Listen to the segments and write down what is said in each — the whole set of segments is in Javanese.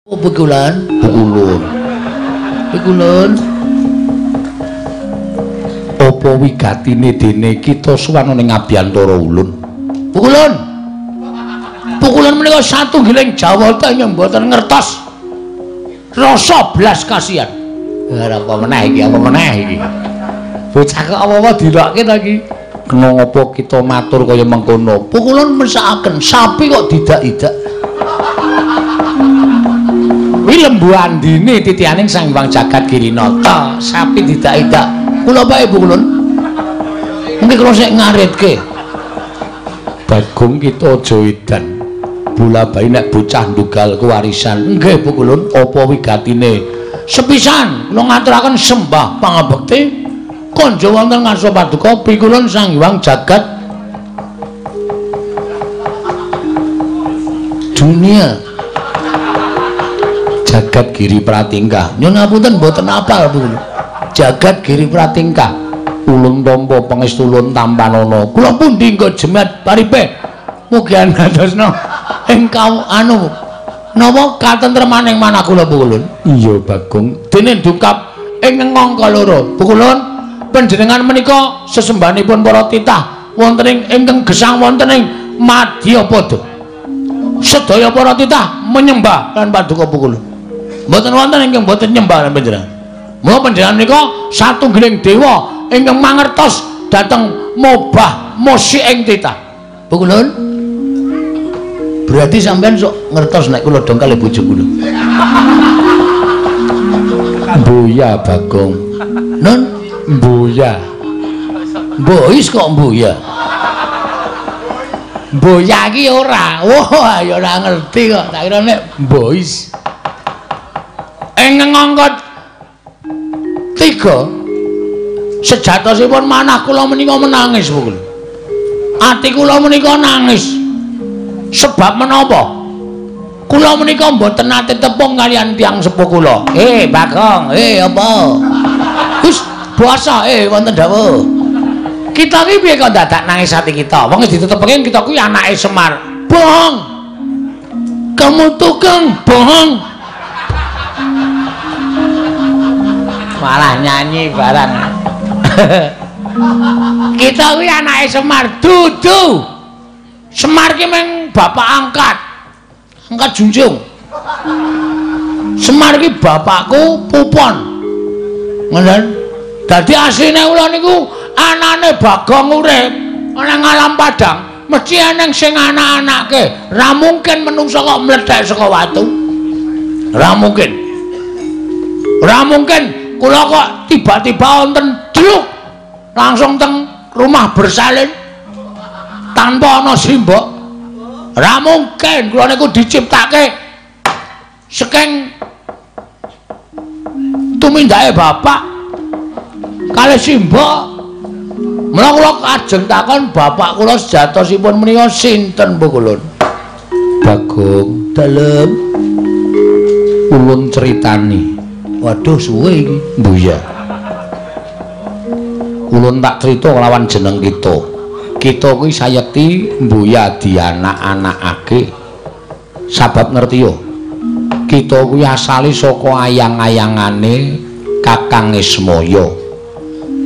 Oh, pukulan, Pukulun. Pukulun. Apa wigatine dene kita sowan ning abiyantara ulun? Pukulun. Pukulun menika satunggiling jawata ingkang mboten ngertos rasa blas kasihan. Ora apa meneh iki, apa meneh iki. Bocah kok apa-apa dilokke ta iki? Kena ngapa kita matur kaya mengkono? Pukulun mesakaken sapi kok didak-idak. Kuwi lembu andine titianing Sang Hyang Jagat Girinata, sapi didak-idak. Kula bae Pukulun. Mungkin kula sik ngaritke. Bagong kita aja edan. Bola bayi nek bocah ndugal kewarisan. Nggih Pukulun, apa wigatine? Sepisan kula ngaturaken sembah pangabekti konjo wonten ngarsa paduka Pikulun Sang Hyang Jagat Dunia. Jagat Giri Pratingkah. Nyuwun ngapunten mboten apal Pukulun. Jagat Giri Pratingkah. Ulun tampa pangestu ulun tampanana. Kula pundi nggo jemat paripe. Mugi andadosna ing anu napa katentremaning manah kula Pukulun. Iya Bagong. Dene dungkap ing angka loro. Pukulun panjenengan menika sesembahanipun para titah wonten ing ingkang gesang wonten ing Madyapada. Sedaya para titah menyembah lan paduka Pukulun. Mboten wonten ingkang mboten nyembah lan panjenengan. Mula panjenengan menika satunggiling dewa ingkang mangertos dhateng mobah musik ing titah. Pukulun, berarti sampean sok ngertos nek kula dongkal bojo kula. Mbuya Bagong. Nun mbuya. Mbois kok mbuya. Mbuya iki ora. Wah, ya ora ngerti kok. Tak kira nek mbois. Ing angka 3 sejatosipun manah kula menika menangis Pukulun. Ati kula menika nangis. Sebab menapa? Kula menika mboten nate tepung kaliyan tiyang sepuh kula. Bagong, apa? Wis basa, wonten dawuh. Kita iki piye kok dadak nangis ati kita? Wong wis ditetepke kita kuwi anake Semar. Bohong. Kamu tukang bohong. Malah nyanyi barang. Kita kuwi anake Semar dudu. Semar ki meng bapak angkat. Angkat junjung. Semar ki bapakku Pupon. Ngoten. Dadi asline kula niku anane Bagong urip ana ngalam padang, mesti eneng sing anak-anake. Ra mungkin menungsa kok mlethek saka watu. Ra mungkin. Ra mungkin kula kok tiba-tiba wonten druk langsung teng rumah bersalin tanpa ana simbok. Ra mungkin kula niku diciptake saking tumindake bapak kalih simbok. Mula kula ajeng takon bapak kula sejatosipun menika sinten Pukulun? Bagong dalem ulun critani. Waduh suwe iki. Mbuya. Ulun tak crita kelawan jeneng kita. Kita kuwi sayekti mbuya dianak-anakake. Sabab ngerti yo. Kita kuwi asale saka ayang-ayangane Kakang Ismaya.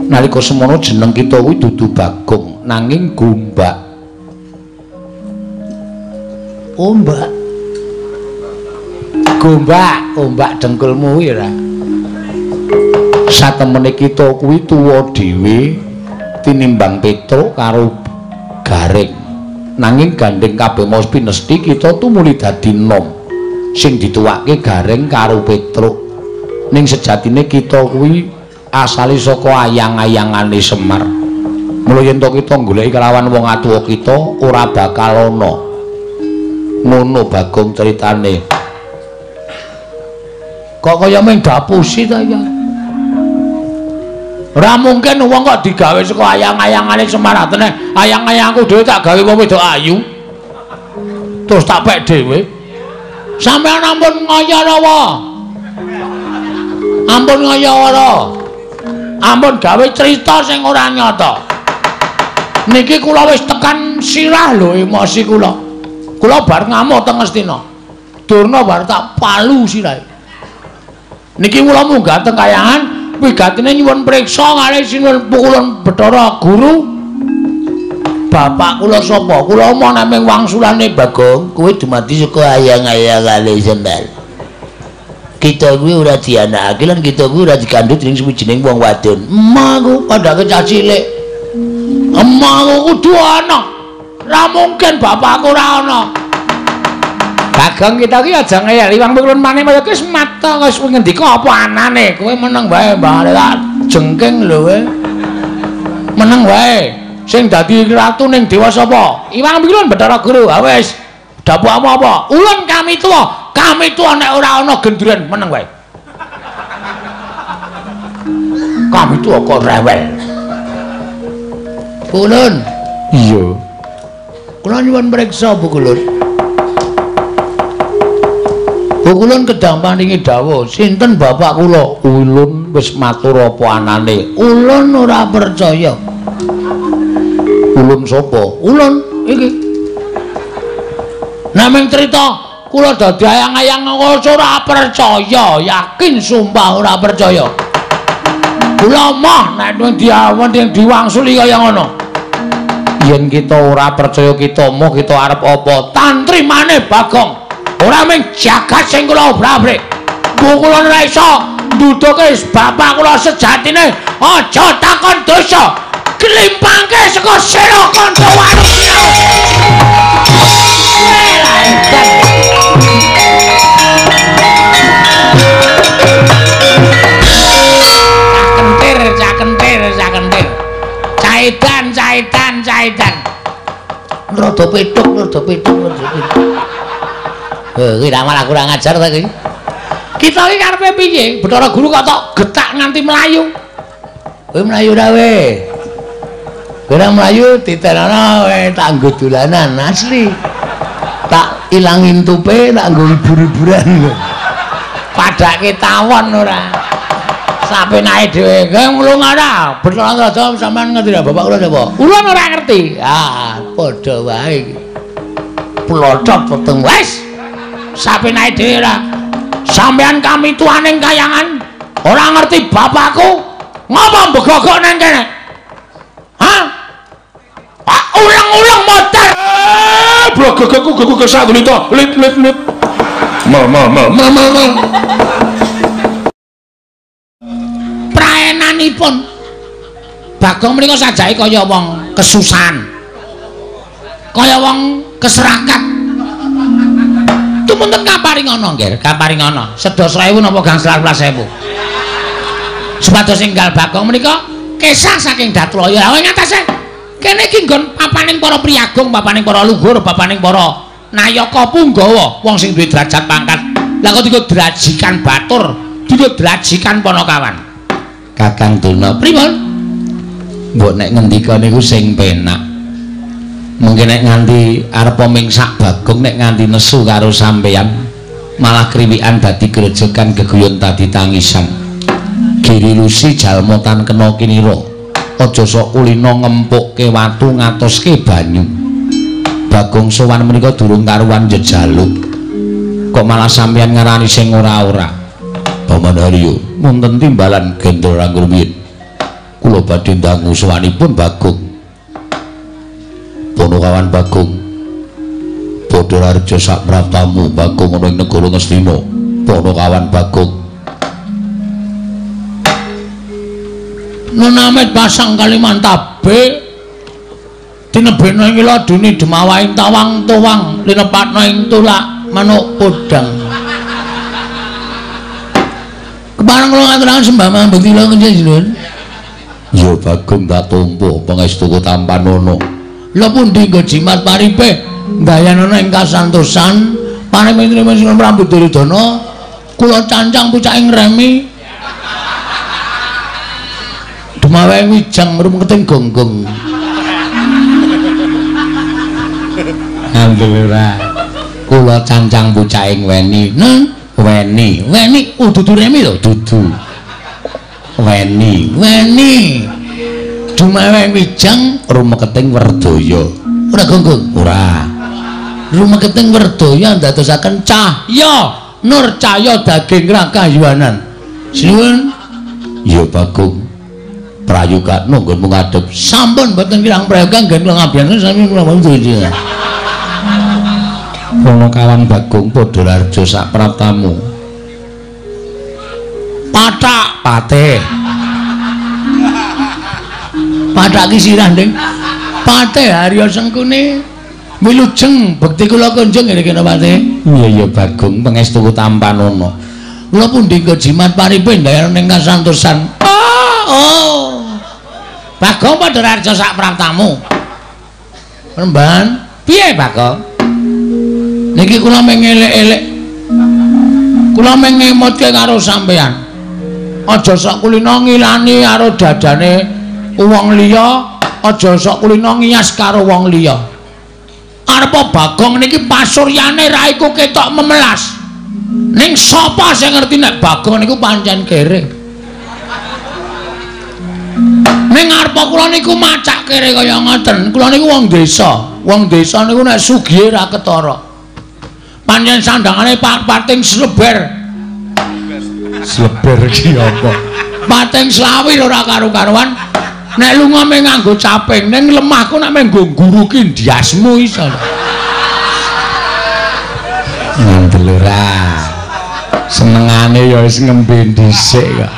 Nalika semono jeneng kita kuwi dudu Bagong, nanging Gombak. Ombak. Gombak, ombak dengkulmu kuwi ora. Satemene kita kuwi tuwa dhewe tinimbang Petruk karo Gareng. Nanging gandeng kabeh mau pinesti kita tumuli dadi nom. Sing dituwake Gareng karo Petruk. Ning sejatine kita kuwi asale saka ayang-ayangane Semar. Mula yen to kita goleki kelawan wong atuwa kita ora bakal ana. Ngono Bagong critane. Kok kaya mung dapusi ta ya? Ora mungkin wong kok digawe saka ayang-ayangane Semar. Atene ayang-ayangku dhewe tak gawe wong wedok ayu. Terus tak pek dhewe. Sampeyan ampun ngaya rawa. Ampun ngaya ora. Ampun gawe cerita sing ora nyata. Niki kula wis tekan sirah lho emosi kula. Kula bar ngamuk teng Ngastina. Durna bar tak palu sirahe. Niki kula munggah teng kayangan wigatine nyuwun priksa kalih sinuwun pukulun Bathara Guru. Bapak kula sapa? Kula omong naming wangsulane Bagong, kowe dumadi saka ayang-ayangane Semar. Kita kuwi ora dianakake lan kita kuwi ora dikandhut dening suwijining wong wadon. Emah aku padake cah cilik. Emah aku kudu ana. Ora mungkin bapakku ora ana. Bagong kita ki aja ngeyel iwang pikulun manik kaya wis mata wis ngendika apa anane. Kowe meneng wae Mbah tak jengking lho kowe. Meneng wae. Sing dadi ratu ning dewa sapa? Iwang Pikulun Bathara Guru. Ha wis. Dapukmu apa? Ulun kami tuwa. Kami tuwa nek ora ana genduren meneng wae. Kami tuwa kok rewel. Kulun. Iya. Kula nyuwun priksa Bu Kulun. Bu Kulun kedang paringi dawuh, sinten bapak kula? Ulun wis matur apa anane. Ulun ora percaya. Ulun sapa? Ulun iki. Naming crita kula dadi ayang-ayang ora percaya, yakin sumpah ora percaya. Kula moh nek diawen diwangsuli kaya ngono. Yen kita ora percaya kita moh kita arep apa? Tantri maneh Bagong. Ora mung jagat sing kula obrak-abrik. Kula ora iso nduduke bapak kula sejatine. Aja takon dosa. Klimpangke saka sira kanca wanita. Cakentir, cakentir, cakentir. Caidan, caidan, caidan. Rada petuk, rada petuk, rada petuk. Heh, iki malah kurang ajar ta iki. Kita iki karepe piye? Bathara Guru kok tok getak nganti mlayu. Kowe mlayu ra we? Ora mlayu diterana kowe tak nggo dolanan asli. Tak ilangin tupe tak nggo hibur-hiburan. Padake tawon ora. Sapenake dhewe. Kowe nglung ora? Bathara Raja sampean ngerti ra bapak kula sapa? Ulun ora ngerti. Ah, padha wae iki. Plocot weteng wis. Sapenake dhewe ora. Sampean kami tuaning kayangan ora ngerti bapakku. Ngapa mbegogok nang kene? Hah? Pak ulang-ulang motor. Blogogku gogo kesatulita. Lit lit lit. Mal mal mal mal mal mal. Praenanipun Bagong menika sajake kaya wong kesusahan. Kaya wong keserakat. Tumunten kaparingono, nggih, kaparingono. Sedasa ewu napa gangsal welas ewu. Supados enggal Bagong menika kesah saking Datlaya. Lha ngatasé kene iki nggon papaning para priyagung, papaning para luhur, papaning para nayaka punggawa, wong sing duwe derajat pangkat. Lah kok dienggo drajikan batur, dienggo drajikan panakawan. Kakang Durna, pripun? Mbok nek ngendika niku sing penak. Mungkin nek nganti arep mingsak Bagong nek nganti nesu karo sampeyan, malah kriwikan dadi grejekan geguyon dadi tangisan. Giri lusi jalma tan kena kinira. Aja sok kulina ngempukke watu ngatoske banyu. Bagong sowan menika durung karuan jejaluk. Kok malah sampeyan ngarani sing ora-ora. Paman Haryo, wonten timbalan Gendra Rangrumiyin. Kula badhe ndangu sowanipun Bagong. Ponokawan Bagong. Badharareja sak praptamu Bagong ana ing negara Ngastina. Ponokawan Bagong. Nenamet pasang Kalimantabe tinebena ing laduni demawaing tawang tuwang linepatna ing tulak manuk podang. Kepareng kula ngaturaken sembah mambekti kula njenengan. Ya Bagong tak tampa pangestuku tampanono. Lha pundi nggo jimat paripe ndayanana ing kasantosan paring trima Prabu Duryudana kula cancang pucaking remi. Demawe wijang rumketing gonggong. Alhamdulillah ora. Kula cancang pucaking weni. Neng weni. Weni oh dudu remi lho, dudu. Weni. Weni. Dumawe wijang rumeketing werdaya. Ora gonggong. Ora. Rumeketing werdaya ndadosaken cahya nur cahya daging rakayuwanan. Sinuwun. Ya Bagong. Prayoga nggonmu ngadhep. Sampun mboten kirang prayoga nggen kula ngabiyangken sami kula mboten. Punakawan Bagong padha raja sak praptamu. Pathak patih. Pathak ki sirah, Ding. Patih Harya Sengkuni. Wilujeng bekti kula kunjung nggih kena Patih. Iya iya Bagong, pangestu tampanana. Kula pundi nggo jimat paripe ndayana ning kasantosan. Oh. Bagong padha raja sak praptamu. Remban, piye Bagong? Niki kula mung elek-elek. Kula mung ngemutke karo sampean. Aja sok kulina ngilani karo dadane wong liya, aja sok kulina ngiyas karo wong liya. Arepa Bagong niki pasuryane raiku ketok memelas. Ning sapa sing ngerti nek Bagong niku pancen kere? Ning arepa kula niku macak kere kaya ngoten. Kula niku wong desa. Wong desa niku nek sugihe ra ketara. Pancen sandangane pating sleber. Sleber ki apa? Pating slawir ora karu-karuan. Nek lunga mung nganggo caping, ning lemahku nek mung nggo nguruki ndiasmu iso. Ngandel ora. Senengane ya wis ngembe dhisik kok.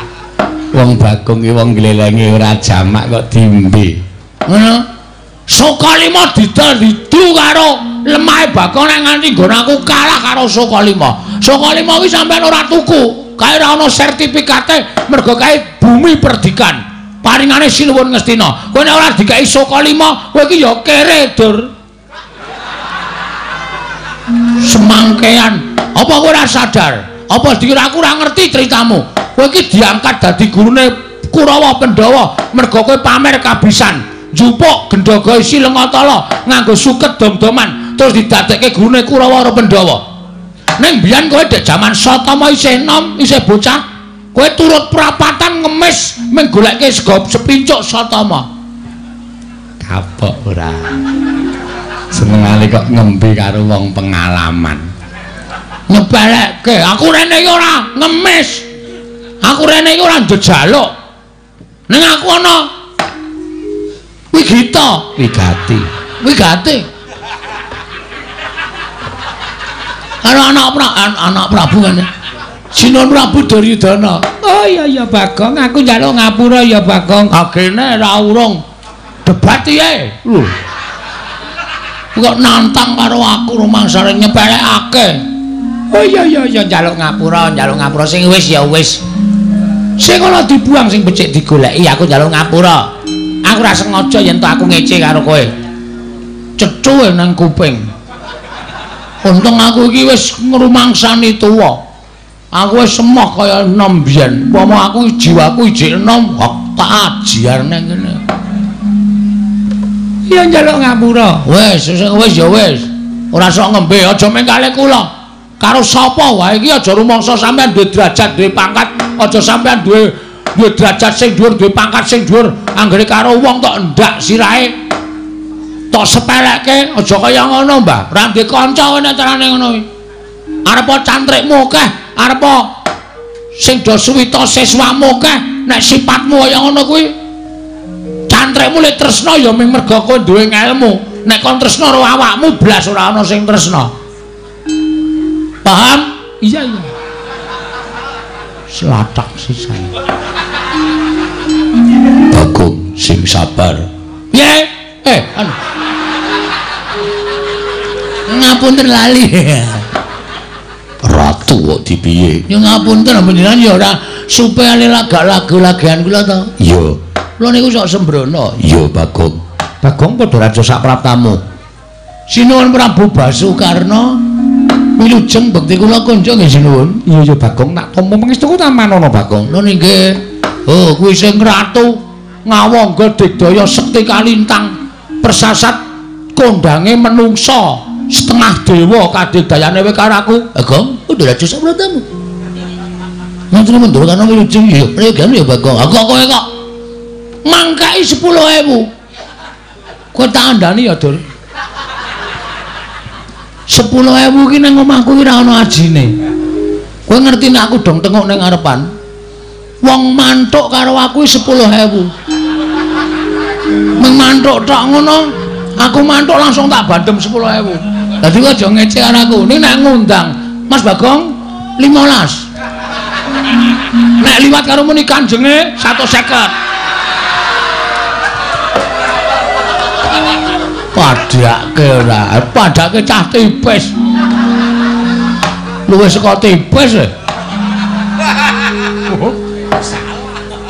Wong Bagong ki wong glelenge ora jamak kok diombe. Ngono. Sukalima didol didu karo lemahe Bagong nek nganti nggon aku kalah karo Sukalima. Sukalima kuwi sampean ora tuku, kae ora ana sertifikate mergo kae bumi perdikan. Paringane Sinuwun Ngastina. Kowe nek ora dikai Sukalima, kowe iki ya kere, Dur. Semangkean. Apa kowe ora sadar? Apa dikira aku ora ngerti ceritamu? Kowe iki diangkat dadi gurune Kurawa Pandhawa mergo kowe pamer kabisan. Njupuk gendhaga isi Lengatala nganggo suket dom-doman terus didadekke gurune Kurawa karo Pandhawa. Ning biyen kowe dek jaman Satama isih enom, isih bocah, kowe turut prapatan ngemis mung goleke sego sepincuk Satama. Kapok ora. Senengane kok ngembe karo wong pengalaman. Nyepelekke, aku rene iki ora ngemis. Aku rene iki ora njejaluk. Ning aku ana wigita, wigati. Wigati. Karo anak anak Prabu ngene. Sinuwun Prabu Duryudana. Oh iya iya Bagong, aku njaluk ngapura ya Bagong. Agene ra urung debat piye? Lho. Kok nantang karo aku rumangsane nyepelekake. Oh iya iya iya njaluk ngapura sing wis ya wis. Sing ana dibuang sing becik digoleki, aku njaluk ngapura. Aku ora sengaja yen to aku ngece karo kowe. Cethuwe nang kuping. Untung aku iki wis ngrumangsani tuwa. Aku wis emoh kaya enom biyen. Upama aku jiwaku ijik enom, tak ajiar nang kene. Ya njaluk ngapura. Wis, wis ya wis. Ora sok ngembe, aja mung kalih kula. Karo sapa wae iki aja rumangsa sampean duwe derajat, duwe pangkat, aja sampean duwe derajat sing dhuwur, duwe pangkat sing dhuwur. Anggere karo wong tok endak sirahe. Tok sepelekke, aja kaya ngono, Mbah. Ora duwe kanca nek carane ngono kuwi. Arepa cantrikmu akeh, arepa sing do suwita siswamu akeh, nek sipatmu kaya ngono kuwi cantrikmu le tresna ya mung mergo kowe duwe ngelmu. Nek kon tresna karo awakmu blas ora ana sing tresna. Paham? Iya iya. Selatak sisan. Bagong sing sabar. Piye? Anu. Ngapunten lali. Ratu kok dipiye? Ya ngapunten panjenengan ya ora supaya lagak lagu-lagian kula to. Iya. Kula niku sok sembrono. Iya Bagong. Bagong padha raja sak praptamu. Sinuwun Prabu Basukarna wilujeng bekti kula kunjung nggih sinuwun. Iya ya Bagong, tak tampa pangestuku tamanono Bagong. Lho nggih. Oh kuwi sing ratu ngawangga digdaya sekti kalintang persasat kondange menungsa setengah dewa kadigdayane kowe karo aku. Bagong, kudu raja sak praptamu. Mantune mundur kana wilujeng ya pregan ya Bagong. Aku kowe kok mangkai 10.000. Kowe tak andani ya, Dur. 10.000 ki nang omahku ora ana ajine. Kowe ngerti nek aku dong tengok ning ngarepan. Wong mantuk karo aku 10.000. Meng mantuk tok ngono, aku mantuk langsung tak bandem 10.000. Dadi kowe aja ngece karo aku. Ning nek ngundang Mas Bagong 15. Nek liwat karo muni kanjenge 150. Padhake ora, padhake cah tipis. Luwih saka tipis.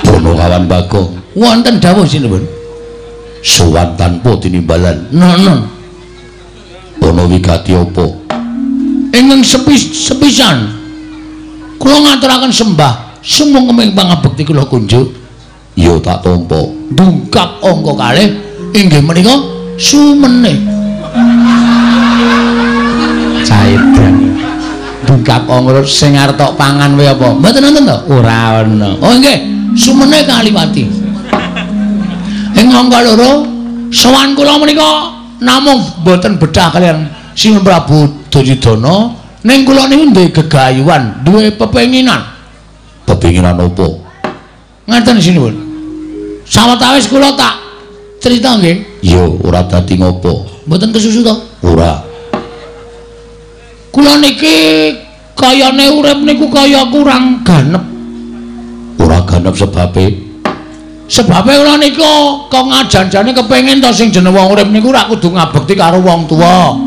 Bono kawan Bagong. Wonten dawuh sinuwun. Sowan tanpa tinimbalan. Nono. Bono wigati apa? Ingkang sepisan kula ngaturaken sembah sumung keming pangabekti kula kunjuk. Ya tak tampa. Dungkap angka kalih inggih menika sumene. Caidan. Dungkap angka sing arep tok pangan wae apa? Mboten wonten to? Ora ana. Oh nggih, sumene kaliwati. Ing angka loro sowan kula menika namung mboten bedah kaliyan Sinuwun Prabu Duryudana, ning kula niku duwe gegayuhan, duwe pepenginan. Pepenginan apa? Ngaten sinuwun. Sawetawis kula tak cerita nggih. Ya ora dadi ngopo. Mboten kesusu to? Ora. Kula niki kayane urip niku kaya kurang ganep. Ora ganep sebabe? Sebabe kula niku kok ngajan-jane kepengin to sing jeneng wong urip niku ora kudu ngabekti karo wong tuwa.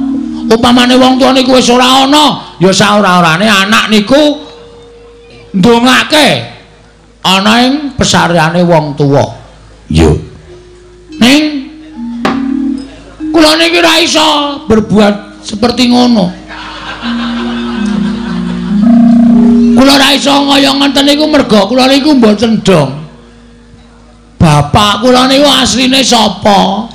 Upamane wong tuwa niku wis ora ana, ya saora-orane anak niku ndongake ana ing pesareane wong tuwa. Ya. Ning kula niki ora iso berbuat seperti ngono. Kula ora iso kaya ngoten niku merga kula niku mboten dong. Bapak kula niku asline sapa?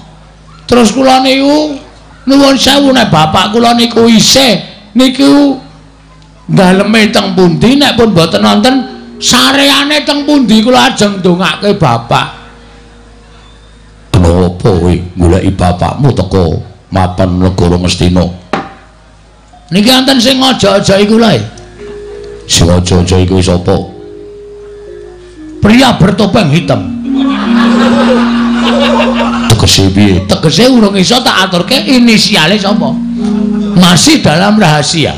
Terus kula niku nuwun sewu nek bapak kula niku isih niku daleme teng pundi, nek pun mboten wonten sareane teng pundi kula ajeng ndongake bapak. Kenapa kowe goleki bapakmu teko mapan negara Ngastina? Niki wonten sing aja-aja iku lho. Sing aja-aja iku sapa? Pria bertopeng hitam. Tegese piye? Tegese urung iso tak aturke inisiale sapa. Masih dalam rahasia.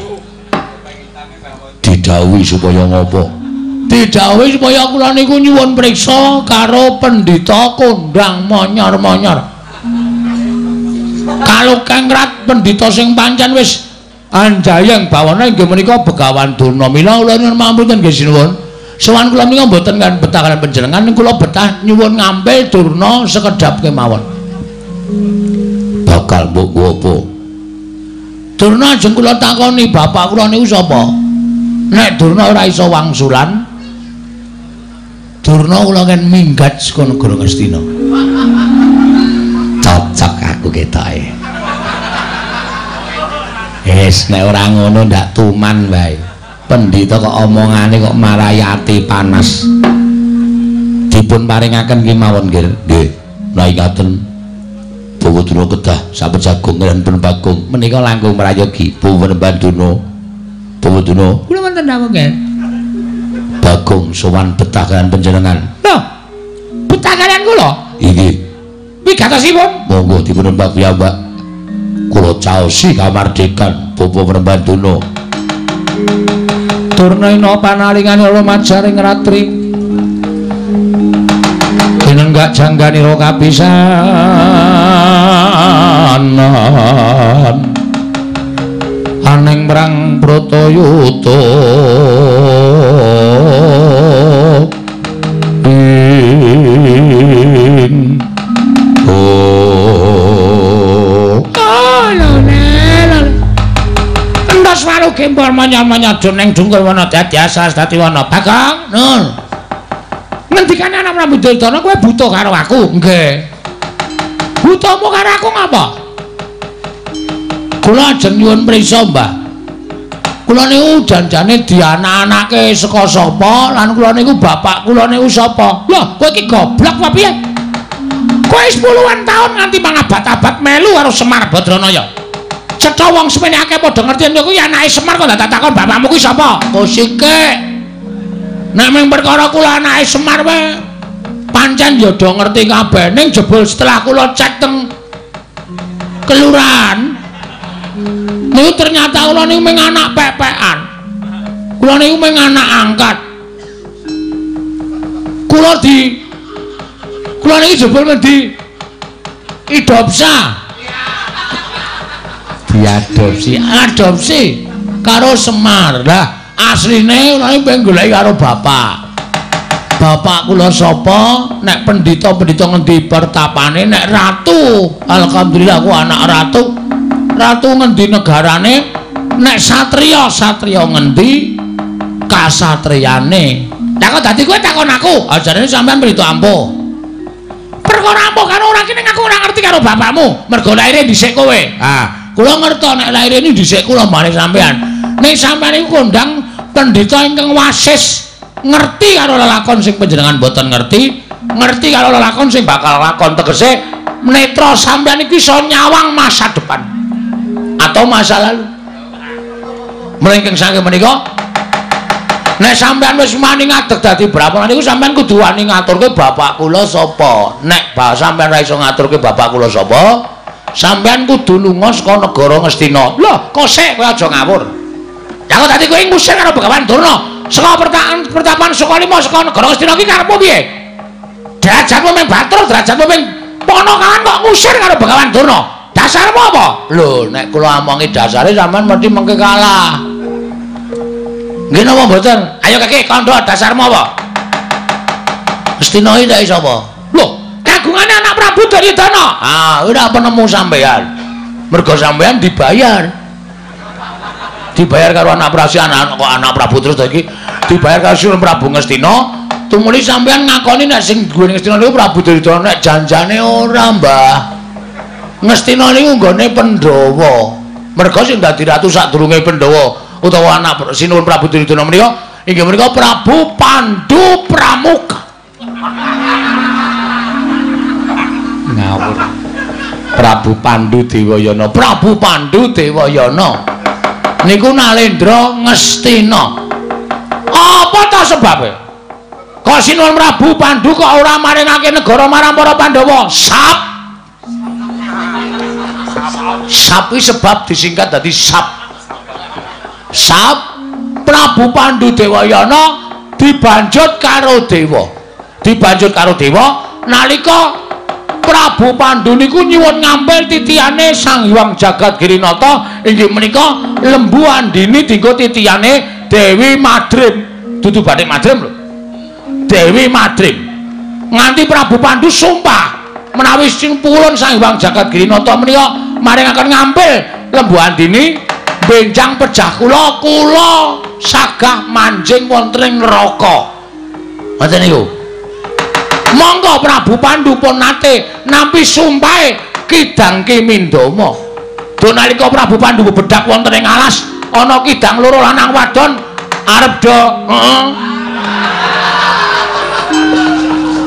Didhawuhi supaya ngopo? Didhawuhi supaya kula niku nyuwun priksa karo pendhita kondang monyor-monyor. Kalukengrat pendhita sing pancen wis anjayeng bawana inggih menika Begawan Durna. Mila kula nyuwun pangapunten nggih sinuwun. Sowan kula menika mboten kan betah kaliyan panjenengan, kula betah nyuwun ngampil Durna sekedhap kemawon. Bakal mbok nggo apa? Durna ajeng kula takoni bapak kula niku sapa? Nek Durna ora iso wangsulan, Durna kula ken minggat saka negara Ngastina. Cocok aku ketoke. Wis nek ora ngono ndak tuman wae. Pendhita kok omongane kok marai ati panas. Dipun paringaken kemawon nggih. Nggih. Lah ingaten Bawa Durna kedah sampun jagung lan pun Bagong menika langkung prayogi. Bawa Banduna. Bawa Durna. Kula wonten dawuh nggih. Bagong sowan betah kaliyan panjenengan. Lho. Betah kaliyan kula? Inggih. Wigatosipun? Monggo dipun nembak piyambak. Kula caosi kamardikan Bapak Prembanduna. Durna ina panalingane lumajaring ratri. Tinenggak jangganira kapisanan. Aning prang Bratayuda. Ing oh Entos waru gembor manyar-manyar ning dungkul wana dadi asas dadi wana. Bagong, Nun. Ngendikane anak Prabu Duryudana kowe buta karo aku? Nggih. Butamu karo aku ngapa? Kula ajeng nyuwun priksa, Mbah. Kula niku janjane dianak-anake saka sapa lan kula niku bapak kula niku sapa? Lho, kowe iki goblok apa piye? Kowe 10-an taun nganti mangabad-abad melu karo Semar Badranaya. Cetha wong semene akeh padha ngerti yen kuwi anake Semar kok tak takon bapakmu kuwi sapa? Kosike. Nek mung perkara kula anake Semar wae pancen ya do ngerti kabeh, ning jebul setelah kula cek teng kelurahan niku ternyata kula niku mung anak pepekan. Kula niku mung anak angkat. Kula niki jebul men di idopsa. Diadopsi, adopsi karo Semar. Lah asline kula niki pengen goleki karo bapak. Bapak kula sapa? Nek pendhita-pendhita ngendi pertapane, nek ratu, alhamdulillah aku anak ratu. Ratu ngendi negarane? Nek satriya, satriya ngendi kasatriyane? Lah kok dadi kowe takon aku? Ajarane sampean pendhita ampuh. Perkara ampuh karo ora kene aku ora ngerti karo bapakmu. Mergo laire dhisik kowe. Ah, kula ngerti nek laire ini dhisik kula mbane sampean. Ning sampean iku kondang pendhita ingkang wasis, ngerti karo lelakon sing panjenengan boten ngerti, ngerti karo lelakon sing bakal lakon, tegese netra sampean iki iso nyawang masa depan atau masa lalu. Mlengkeng saking menika nek sampean wis wani ngadeg dadi brahmana niku sampean kudu wani ngaturke bapak kula sapa. Nek sampean ra iso ngaturke bapak kula sapa, sampean kudu lunga saka negara Ngastina. Lho, kok sik kowe aja ngawur. Ya kok dadi kowe ngusir karo Begawan Durna saka pertapan Sukalima saka negara Ngastina iki karepmu piye? Derajatmu mung Batur, derajatmu mung Ponokawan kok ngusir karo Begawan Durna. Dasarmu apa? Lho, nek kula omongi dasare sampean mesti mengke kalah. Nggih napa mboten? Ayo kaki kandha dasarmu apa? Ngastina iki nek sapa? Lho, kagungane anak Prabu Duryudana. Ah, ora penemu sampean. Mergo sampean dibayar. Dibayar karo anak Prabu, anak kok anak Prabu terus iki dibayar karo Sinuwun Prabu Ngastina. Tumuli sampean ngakoni nek sing duwe Ngastina niku Prabu Duryudana, nek janjane ora, Mbah. Ngastina niku nggone Pandhawa. Mergo sing dadi ratu sadurunge Pandhawa utawa anak Sinuwun Prabu Duryudana menika inggih menika Prabu Pandu Pramuka. Ngawur. Prabu Pandu Dewayana, Prabu Pandu Dewayana niku Nalendra Ngastina. Apa ta sebabe? Kok Sinuwun Prabu Pandu kok ora maringake negara marang para Pandhawa? Sap. Sap iki sebab disingkat dadi sap. Sap Prabu Pandu Dewayana dibanjut karo dewa. Dibanjut karo dewa nalika Prabu Pandu niku nyuwun ngampil titihane Sang Hyang Jagat Girinata inggih menika Lembu Andini dinggo titihane Dewi Madrim. Dudu bathik Madrim lho. Dewi Madrim. Nganti Prabu Pandu sumpah menawi sing pulun Sang Hyang Jagat Girinata menika maringaken ngampil Lembu Andini benjang pejah kula, kula sagah manjing wonten ing neraka. Ngoten niku. Monggo Prabu Pandu pun nate nampi sumpahe Kidang Ki Mindama. Do nalika Prabu Pandu bebedak wonten ing alas, ana kidang loro lanang wadon arep do heeh.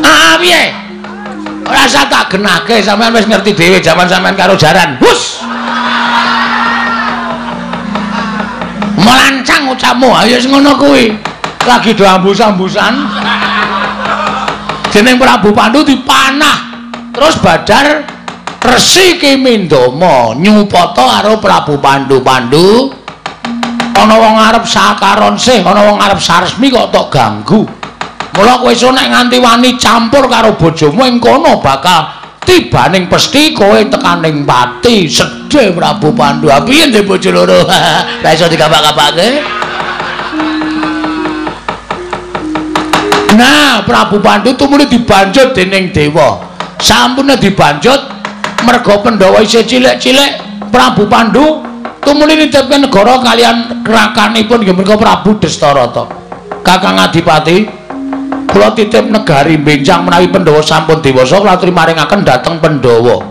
Ah piye? Ora usah tak genahke, sampean wis ngerti dhewe jaman sampean karo jaran. Hus. Melancang ucapmu, ayo wis ngono kuwi. Lagi do ambus-ambusan. Jeneng Prabu Pandu dipanah. Terus badar Resi Ki Mindama nyupata karo Prabu Pandu. Pandu ana wong arep sakaron sih, ana wong arep saresmi kok tok ganggu. Mula kowe iso nek nganti wani campur karo bojomu ing kono bakal tibaning pesti kowe tekaning pati. Sedih Prabu Pandu. Ha piye ndek bojo loro? Ra iso dikapak-kapake. Nah, Prabu Pandu tumuli dibanjut dening dewa. Sampune dibanjut merga Pandhawa isih cilik-cilik, Prabu Pandu tumuli nitipke negara kalian rakanipun inggih menika Prabu Destarata. Kakang Adipati, kula titip negari benjang menawi Pandhawa sampun dewasa kula aturi maringaken dhateng Pandhawa.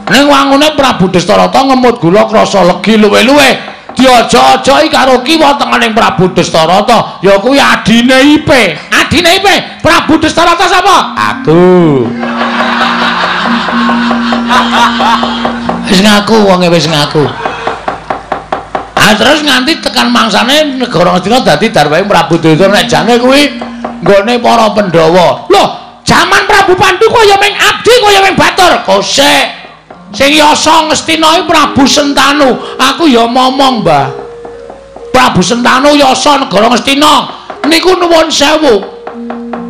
Ning wangune Prabu Destarata ngemut gula krasa legi luwe-luwe. Diaja-ajai karo kiwa tengening Prabu Destarata, ya kuwi adine Ipe. Adine Ipe, Prabu Destarata sapa? Aku. Wis ngaku wonge wis ngaku. Ah terus nganti tekan mangsane negara Ngastina dadi darwahe Prabu Duryudana nek jane kuwi nggone para Pandhawa. Loh, jaman Prabu Pandu kaya ming abdi kaya ming batur. Kosek. Sing yasa Ngastina iki Prabu Sentanu. Aku ya momong, Mbah. Prabu Sentanu yasa negara Ngastina niku nuwun sewu.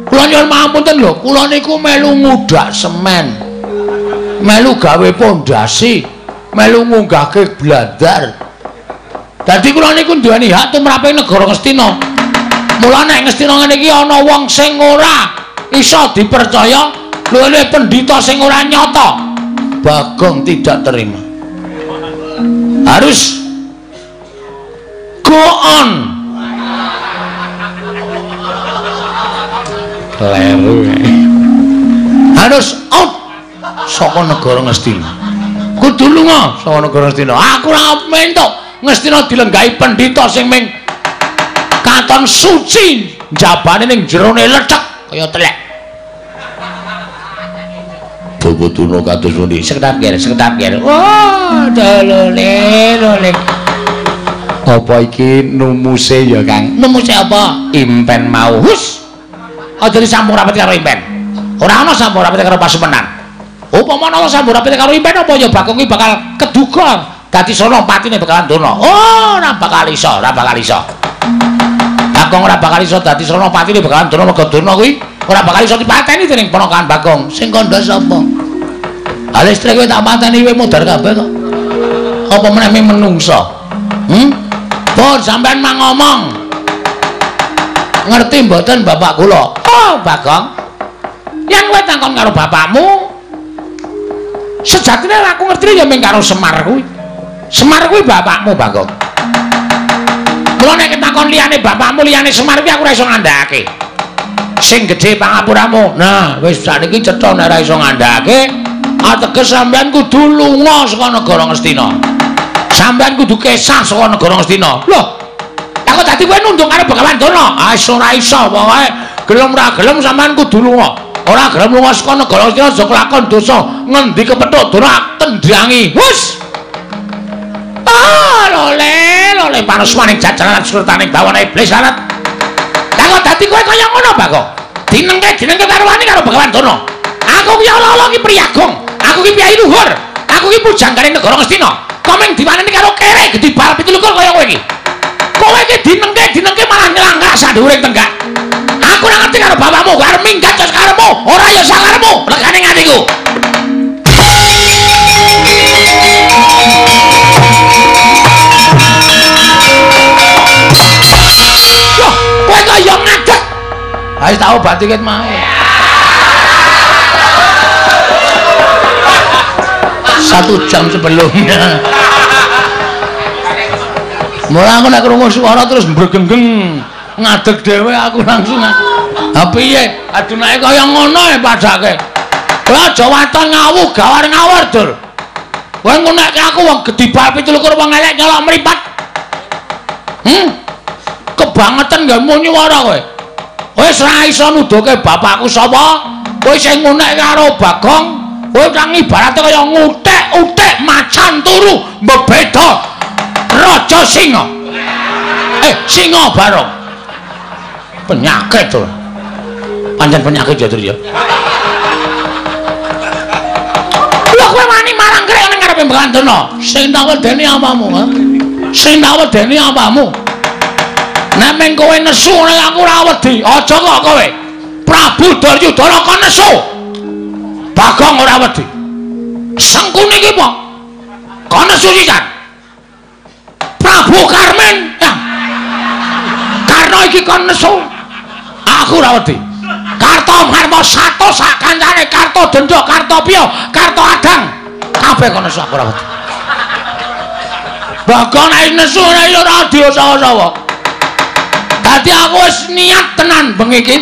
Kula nyuwun pangapunten lho, kula niku melu ngudak semen. Melu gawe pondasi, melu ngunggahke blandar. Dadi kula niku duweni hak tumrape negara Ngastina. Mula nek Ngastina ngene iki ana wong sing ora iso dipercaya, luwih pendhita sing ora nyata. Bagong tidak terima. Harus go on. Kleru. Harus out saka negara Ngastina. Kudu lunga saka negara Ngastina. Aku ora mentok Ngastina dilenggahi pendhita sing ming katon suci njabane ning jerone lethek kaya telek. Bawa kados pundi? Sekedap ger, sekedap ger. Wah, dolole, dolole. Apa iki numuse ya, Kang? Numuse apa? Impen mau. Hus. Aja disambung rapet karo impen. Ora ana sambung rapet karo pasumenan. Upama ana sambung rapet karo impen apa ya Bagong iki bakal keduga dadi sono patine bakalan dono. Oh, ora bakal iso, ora bakal iso. Bagong ora bakal iso dadi sono patine bakalan dono mergo dono kuwi ora bakal iso dipateni dening ponakan Bagong. Sing kandha sapa? Ha listrik kowe tak pateni kowe modar kabeh kok. Apa meneh menungso? Pun sampean mang ngomong. Ngerti mboten bapak kula? Oh, Bagong. Yen kowe takon karo bapakmu, sejatine aku ngerti ya mung karo Semar kuwi. Semar kuwi bapakmu, Bagong. Mula nek takon liyane bapakmu, liyane Semar kuwi aku ora iso ngandhakake. Sing gedhe pangapuramu. Nah, wis sakniki cetha nek ora iso ngandhakake, ateges sampean kudu lunga saka negara Ngastina. Sampean kudu kesah saka negara Ngastina. Loh, aku dadi kowe nunduk karo Begawan Durna. Ah, ora iso, pokoke gelem ora gelem sampean kudu lunga. Ora gelem lunga saka negara Ngastina aja kelakon dosa. Ngendi kepethuk Durna tendangi. Hus. Ah, lole, lole panusmaning jajaran surtaning bawana iblis larat. Lah kok dadi kowe kaya ngono, Bagong? Dinengke karo wani karo Begawan Durna. Aku ki ala-ala ki priyagung. Aku ki piyai luhur. Aku ki pujangganing negara Ngastina. Kok mung diwaneni karo kere gedhi bal 27 kaya kowe iki. Kowe iki dinengke malah nylangkah sadhuwuring tenggak. Aku ora ngerti karo bapakmu, arep minggat ya sakarepmu, ora ya sakarepmu, regane ngatiku. Loh, kowe kaya ngadeg. Ha wis tak obati ket mau. 1 jam sebelumnya. Mula aku nek krungu swara terus mbregenggeng ngadeg dhewe aku langsung. Ha piye? Adunake kaya ngono e padake. Kowe aja waton ngawuh gawar ngawur, Dur. Kowe ngunekke aku wong gedhi bal 27 wong elek nyolok mripat. Kebangetan nggawe muni wara kowe. Wis ora iso nuduhke bapakku sapa? Kowe sing ngunekke karo Bagong, kowe kang ibarate kaya ngutik-utik macan turu mbebeda Raja Singa. Singa Barong. Penyakit to. Pancen penyakit ya, Dur ya. Lho kowe wani marang krek ning ngarepe Begawan Durna. Sing tak wedeni apamu, ha? Sing tak wedeni apamu? Nek meng kowe nesu nek aku ora wedi. Aja kok kowe. Prabu Duryudana kon nesu. Bagong ora wedi. Sengkuni iki apa? Kon nesu sisan. Prabu Karmen. Ya. Karena iki kon nesu. Aku ora wedi. Karto Marmo sato sak kancane Karto Dendha, Karto Piyo, Karto Adang. Kabeh kon nesu aku ora wedi. Bagong nek nesu nek ora diosawa-sawa. Dadi aku wis niat tenan bengi iki.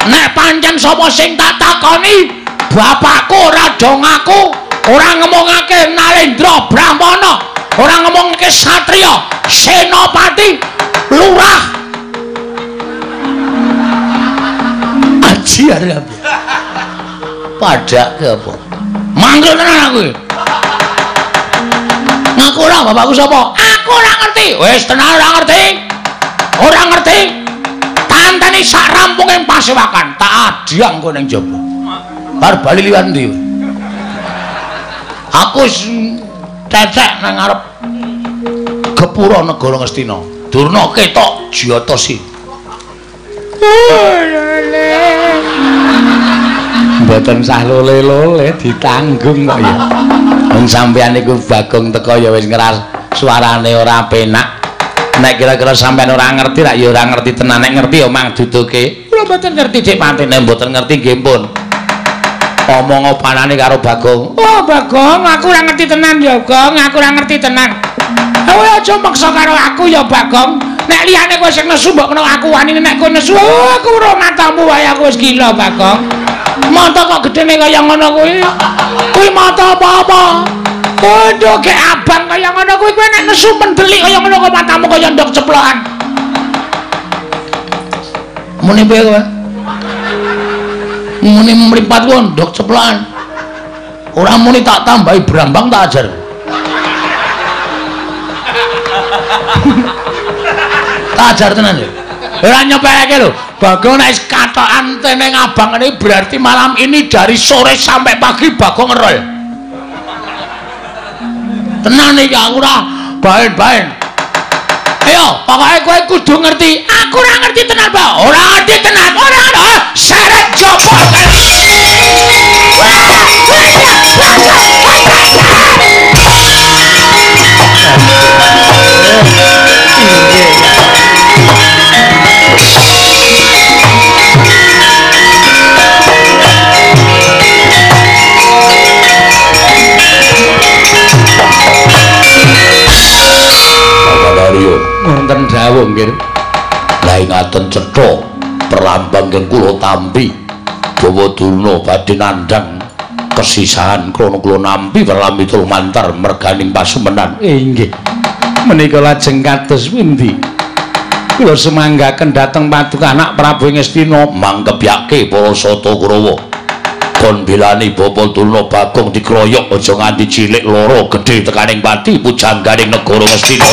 Nek pancen sapa sing tak takoni, bapakku ora do ngaku, ora ngomongake Nalendra Brahmana, ora ngomongake satriya, senopati, lurah. Aji arep. Padake apa? Manggil tenan aku iki. Ngaku ora bapakku sapa? Aku Aku ora ngerti. Wis tenan ora ngerti. Ora ngerti. Tanteni sak rampunge pasewakan, tak adhyang kowe ning jaba. Bar bali liwat ndi? Aku wis cecek nang ngarep gepura negara Ngastina. Durna ketok jiyata si. Mboten sah lole-lole ditanggung kok ya. Wong sampeyan niku Bagong teko ya wis ngeras suarane ora penak. Nek kira-kira sampeyan ora ngerti rak ya ora ngerti tenan, nek ngerti ya mang duduke. Kula mboten ngerti Dik Patine, mboten ngerti nggih pun. Omong opanane karo Bagong. Oh Bagong, aku ora ngerti tenan ya Gong, aku ora ngerti tenan. Kowe aja maksa karo aku ya Bagong. Nek liyane kowe sing nesu mbok menawa aku wani, nek kowe nesu aku ora matamu wae aku wis gila Bagong. Mata kok gedene kaya ngono kuwi. Kuwi mata apa-apa? Waduh, gek abang kaya ngono kuwi, kowe nek nesu mendelik kaya ngono kok matamu kaya ndok ceplokan. Muni piye kowe? Muni mripat ku ndok ceplokan. Ora muni tak tambahi brambang tak ajar. Tak ajar tenan ya. Ora nyepeleke lho. Bagong nek wis katokan tene ngabang ngene berarti malam ini dari sore sampai pagi Bagong ngerol. Tenan iki aku ora baen-baen. Ayo, pokoke kowe kudu ngerti. Aku ora ngerti tenan, Pak. Ora ngerti tenan. Ora ngerti. Seret jopo. Wonten dawuh nggih. Lah ngaten cetha perlambang ingkang kula tampi Bawa Durna badhe nandhang kesisahan krana kula nampi perlambi lumantar merganing pasumenan. Inggih. Menika lajeng kados pundi? Kula sumanggaken dhateng paduka anak Prabu Ngastina mangkebyake para Sata Kurawa. Kon bilani Bapak Durna Bagong dikroyok aja nganti cilik loro gedhe tekaning pati pujangganing negara Ngastina.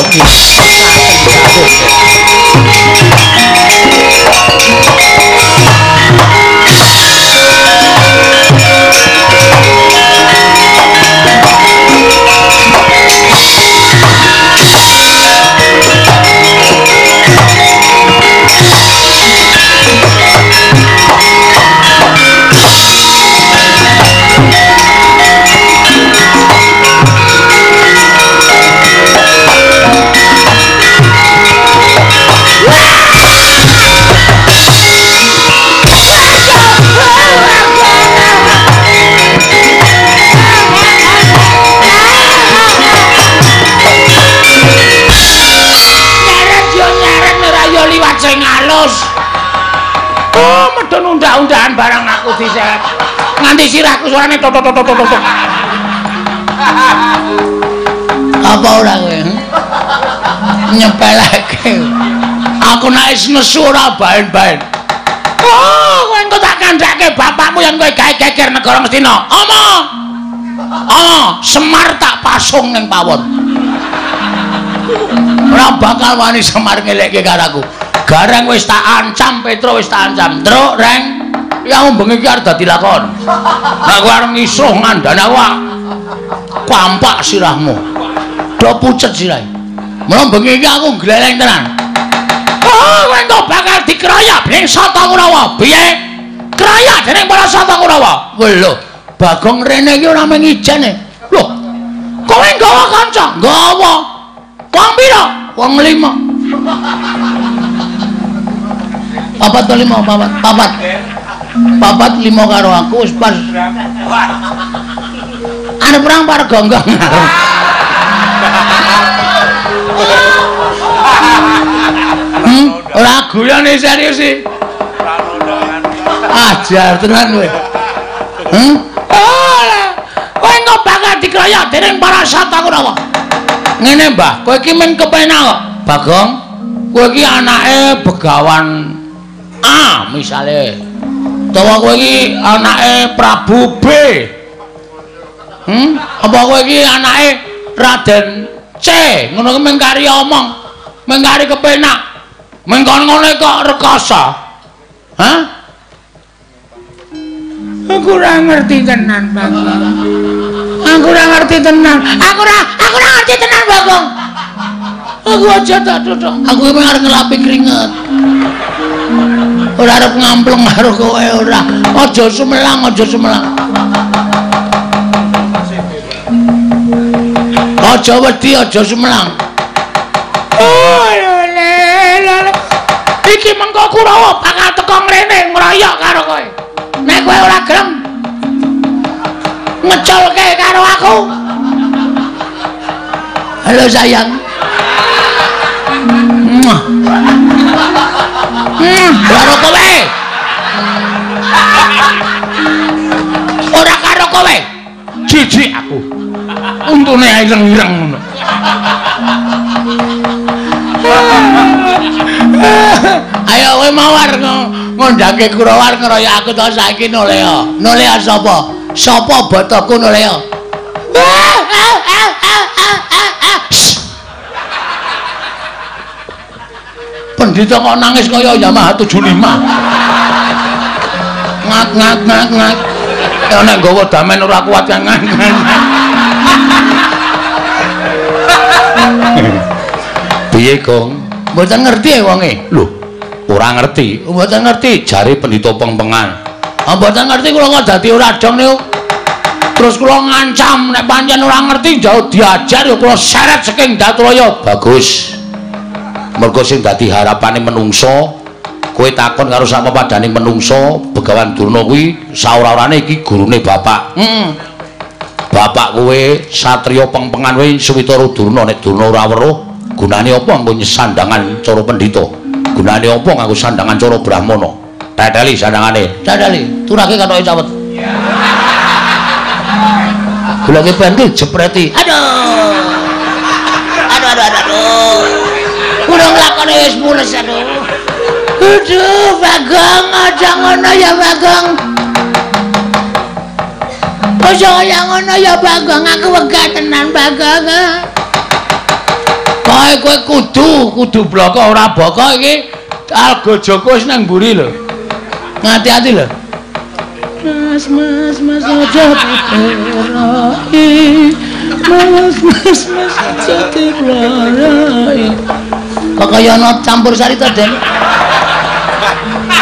Oh, medun undak-undakan barang aku diseret. Nganti sirahku suarane tok tok tok tok tok. Apa ora kowe? Nyepeleke. Aku nek wis nesu ora baen-baen. Oh, kowe engko tak kandhake bapakmu yen kowe gawe geger negara Ngastina. Omong. Oh, Semar tak pasung ning pawon. Ora bakal wani Semar ngelekke karo aku. Gareng wis tak ancam, Petro wis tak ancam. Truk, Reng. Ya bengi iki arep dadi lakon. Nek kowe arep ngisuh ngandani aku kampak sirahmu. Do pucet sirahe. Mula bengi iki aku gleleng tenan. Oh, kowe engko bakal dikeroyok dening Sata Kurawa. Piye? Keroyok dening para Sata Kurawa. Lho, Bagong rene iki ora mung ijen e. Lho, kowe nggawa kanca? Nggawa. Wong pira? Wong 5. 4 atau 5, 4, 4. 4 5 karo aku wis pas. Arep perang par gonggong. Ora guyone serius iki. Ajar tenan kowe. Kowe engko bakal dikroyok dening para Sata Kurawa. Ngene, Mbah, kowe iki men kepenak kok. Bagong, kowe iki anake Begawan A misale. Utawa kowe iki anake Prabu B. Apa kowe iki anake Raden C, ngono ki mung kari omong, mung kari kepenak. Mung kono ngono kok rekoso. Hah? Aku ora ngerti tenan, Bagong. Aku ora ngerti tenan. Aku ora ngerti tenan, Bagong. Aku aja tak duduk. Aku iki arep ngelapi keringet. Ora arep ngampleng karo kowe ora. Aja sumelang, aja sumelang. Aja wedi, aja sumelang. Oh, lele, lele. Iki mengko Kurawa bakal teko ngrene ngroyok karo kowe. Nek kowe ora gelem ngeculke karo aku. Halo sayang. Karo kowe. Ora karo kowe. Jijik aku. Untune ireng-ireng ngono. Ayo kowe mawar ngondangke Kurawa ngeroyok aku to saiki Nolea. Nolea sapa? Sapa botoku Nolea? Pendhita kok nangis kaya Yamaha 75. Ngat ngat ngat ngat. Ya nek nggawa damen ora kuat kan. Piye, Gong? Mboten ngerti wonge. Lho, ora ngerti. Mboten ngerti jare pendhita pengpengan. Ah mboten ngerti kula kok dadi ora dong niku. Terus kula ngancam nek pancen ora ngerti jauh diajar ya kula seret saking Datraya. Bagus. Mergo sing dadi harapane menungso, kowe takon karo samapadane menungso, Begawan Durna kuwi saora-orane iki gurune bapak. Heeh. Bapak kowe satriya pengpengan kowe Suwitara Durna, nek Durna ora weruh, gunane apa nganggo sandangan cara pendhita? Gunane apa nganggo sandangan cara brahmana? Teteli sandangane. Teteli, turake kathoke cawet. Goleke pentil jepreti. Aduh. Aduh aduh aduh. Aduh. Udah nglakone wis mules aduh. Aduh, Bagong, aja ngono ya Bagong. Aja kaya ngono ya Bagong, aku wegah tenan Bagong. Kowe kowe kudu bloko ora boko iki Alga Joko wis nang mburi lho. Ngati-ati lho. Mas mas mas aja diploroi. Mas mas mas aja diploroi. Kok kaya ana campur sari to, Den?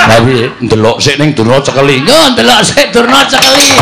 Lah piye ndelok sik ning Durna cekeli. Yo ndelok sik Durna cekeli.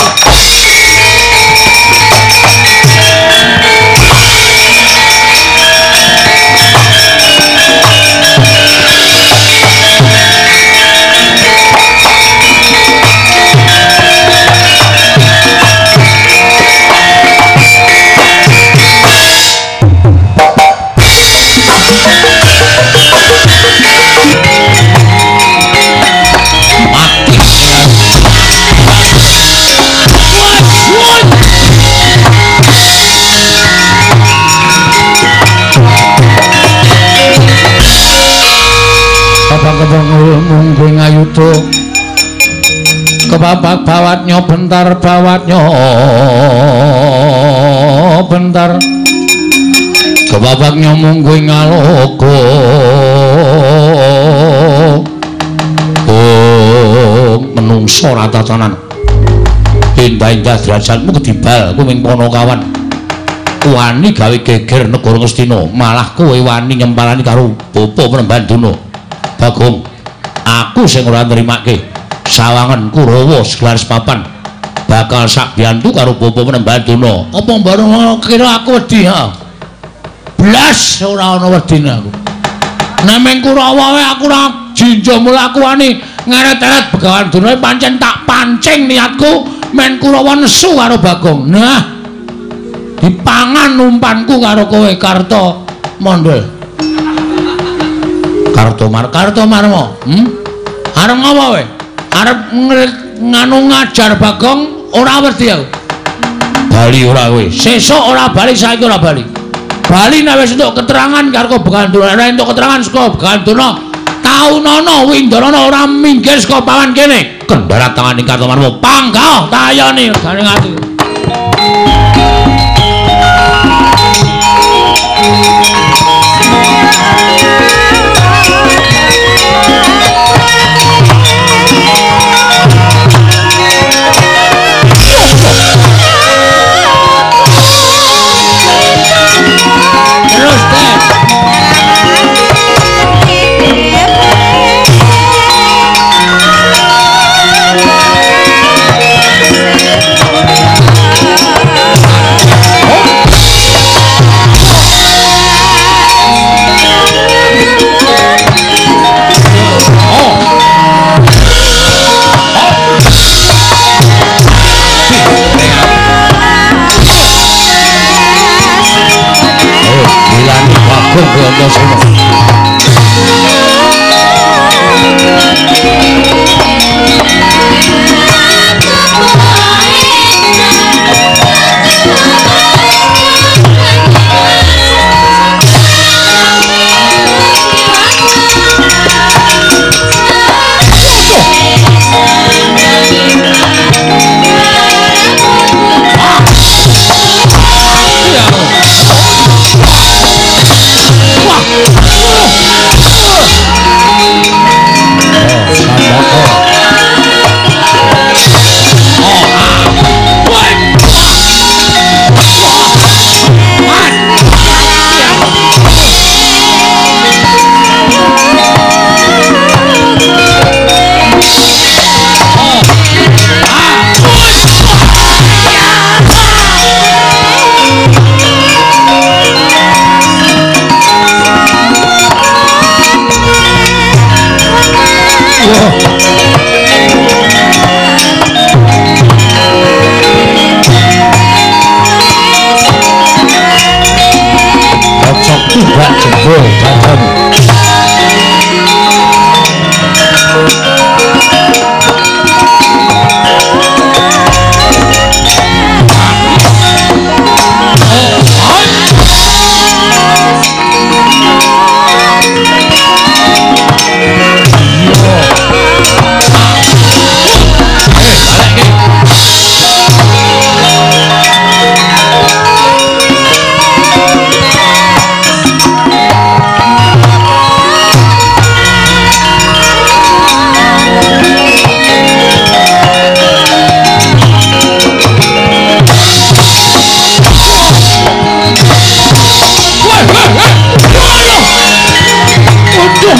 Mungguing ayuda kepapak bawatnya bentar bawatnya bentar kepapaknya mungguing aloka. Oh menungso ratatanan indah-indah derajatmu ketibal kuwi Ponokawan wani gawe geger negara Ngastina, malah kowe wani nyempalani karo bapa Penemban Durna. Bagong, aku sing ora nrimake sawangan Kurawa segelar sepapan bakal sakbiyantu karo bapa Penemban Durna. Apa bareng kira aku wedi ha? Blas ora ana wedine aku. Nek meng Kurawa wae aku ora jinja mula aku wani ngeret-eret Begawan Durna pancen tak pancing niatku men Kurawa nesu karo Bagong. Nah, dipangan umpanku karo kowe Karto Mondol. Karto Marmo. Arep ngopo kowe? Arep nganu ngajar Bagong ora wedi aku. Bali ora kowe. Sesuk ora bali, saiki ora bali. Bali nek wis entuk keterangan karo Begawan Durna, ora entuk keterangan saka Begawan Durna, taunono Windarana ora minggir saka pawan kene. Kendharat tangane Karto Marmo. Panggah tayone regane ati. kowe Antasena. Tibak jebol dadam.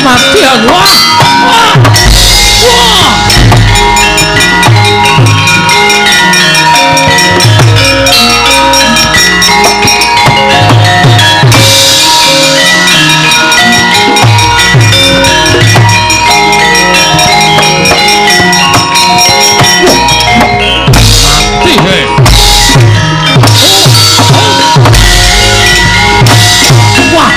Mati aku. Wah. Wah. Mati he. Wah.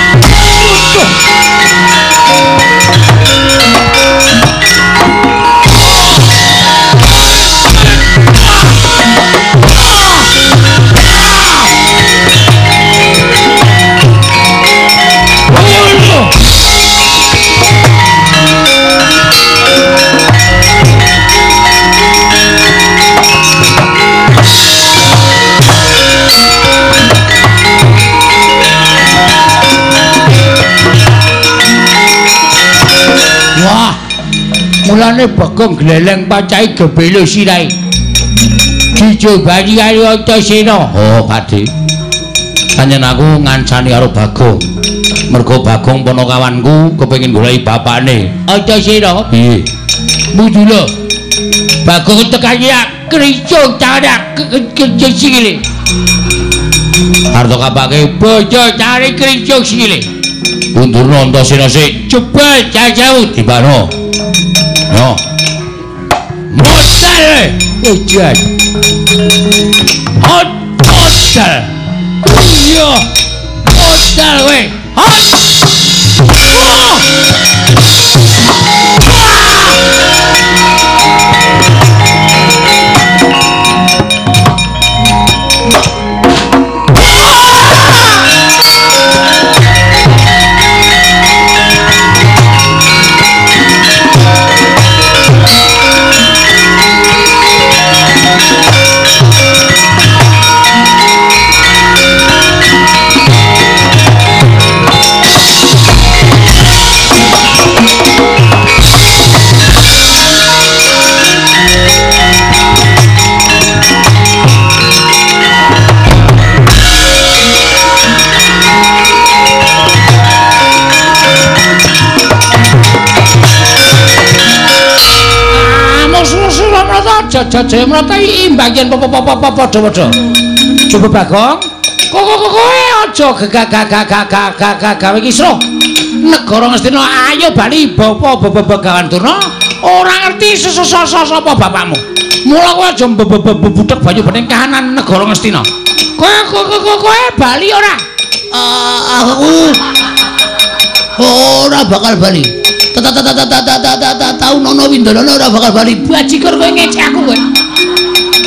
Wah, mulane Bagong gleleng pacahe gebelo sirahe. Dijobani karo Antasena. Oh, Pakde. Pancen aku ngancani karo Bagong. Mergo Bagong ponokawanku kepengin goleki bapakne. Antasena, piye? Mudula. Bagong tekani kricung tarak kricung sikile. Arto kapake bojo cari kricung sikile. Undurna Antasena sik jebul jauh dibano. Yo. Modal ujian. Hot modal. Iya. Modal kowe. Hot. Wah. Jajah mrata imbang yen padha-padha. Coba Bagong, kowe aja gegagagagagagag gawe kisruh. Negara Ngastina ayo bali bapa Begawan Durna ora ngerti sapa bapakmu. Mula kowe aja mbebudhek banyu bening kahanan negara Ngastina. Kowe bali ora? Aku Ora bakal bali. Taunono Windono ora bakal bali. Bajigur kowe ngecek aku kowe.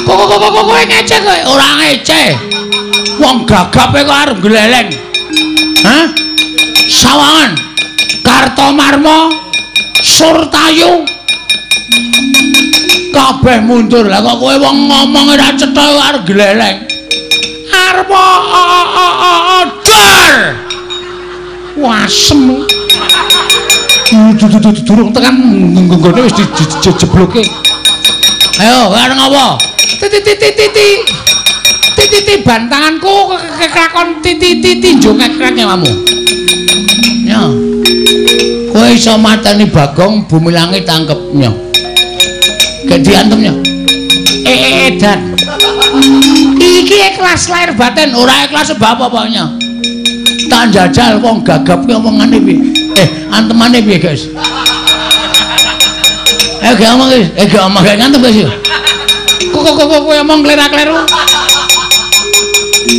Kok kowe ngecek kowe? Ora ngecek. Wong gagape kok arep gleleng. Hah? Sawangan Kartomarma Surtayu kabeh mundur. Lah kok kowe wong ngomong ora cetha arep gleleng. Arep dar. Wasem. Durung tekan nggone wis dijebloke. Ayo, arep ngopo? Titi titi bantanganku kelakon titi tinjo ngekrek nyawamu. Ya. Kowe iso mateni Bagong bumi langit tangkepnya. Gak diantemnya. Edan. Iki ikhlas lahir batin, ora ikhlas sebab apa-apanya. Tak jajal wong gagap ki omongane piye? Antemane piye, guys? Gak omong, guys. Gak omong, gak ngantem, guys. Kok kowe omong klera-kleru.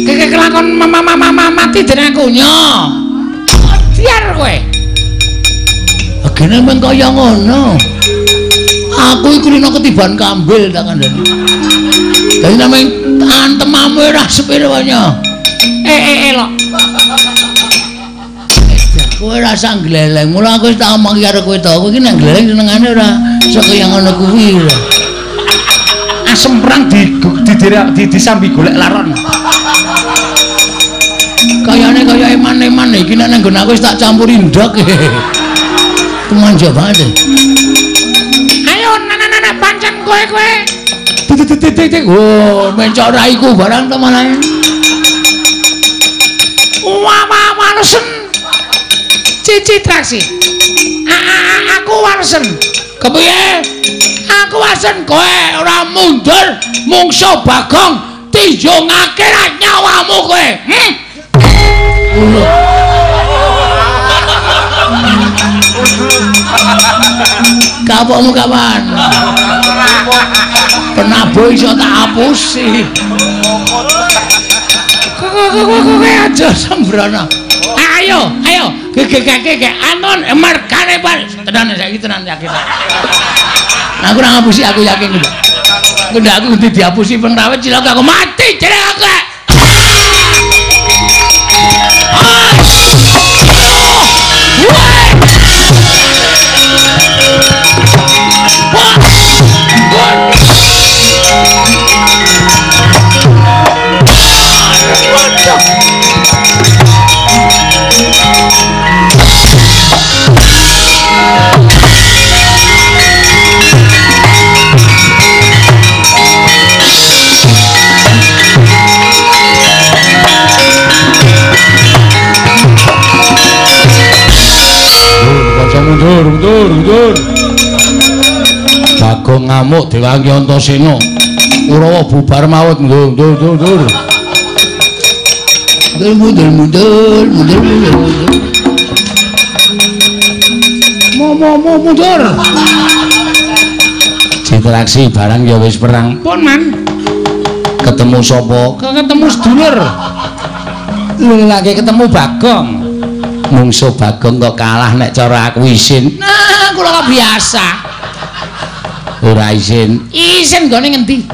Keke kelakon mama mati dening aku nyo. Biar kowe. Agene meng kaya ngono. Aku iku rino ketiban kambil tak kandhani. Dadi namung antemamu ora sepiro nyo. Lok. Kowe ora usah gleleng. Mula aku wis tak omong karo kowe to. Kowe iki nek gleleng senengane ora kaya ngono kuwi. Asem perang di disambi golek laron. Kayane kaya eman-eman iki nek nang nggon aku wis tak campuri ndok. Kemanja banget. Ayo nana pancen kowe. Titik. Oh, mencok raiku barang to malah. Wah, walesen. Cici traksi. Aku walesen. Kepiye? Aku walesen kowe ora mundur mungsuh Bagong tinjungake nyawamu kowe. Kapokmu kapan? Penabuh iso tak hapusi. Kowe aja sembrono. Ayo, ayo, gege anon mergane tenan saiki tenan yakin. Aku ora ngapusi, aku yakin lho. Ndak aku kudu dihapusi pengrawit cilaka aku mati jeneng aku. Mundur, mundur, mundur. Bagong ngamuk diwangi Antasena. Kurawa bubar mawut. Mundur, mundur, mundur. Mundur, mundur, mundur, mundur. Mo mundur. Interaksi barang ya wis perang. Pun man. Ketemu sapa? Ketemu sedulur. Lagi ketemu Bagong. Mungsuh Bagong kok kalah nek cara aku isin. Nah, kula kok biasa. Ora isin. Isin nggone ngendi?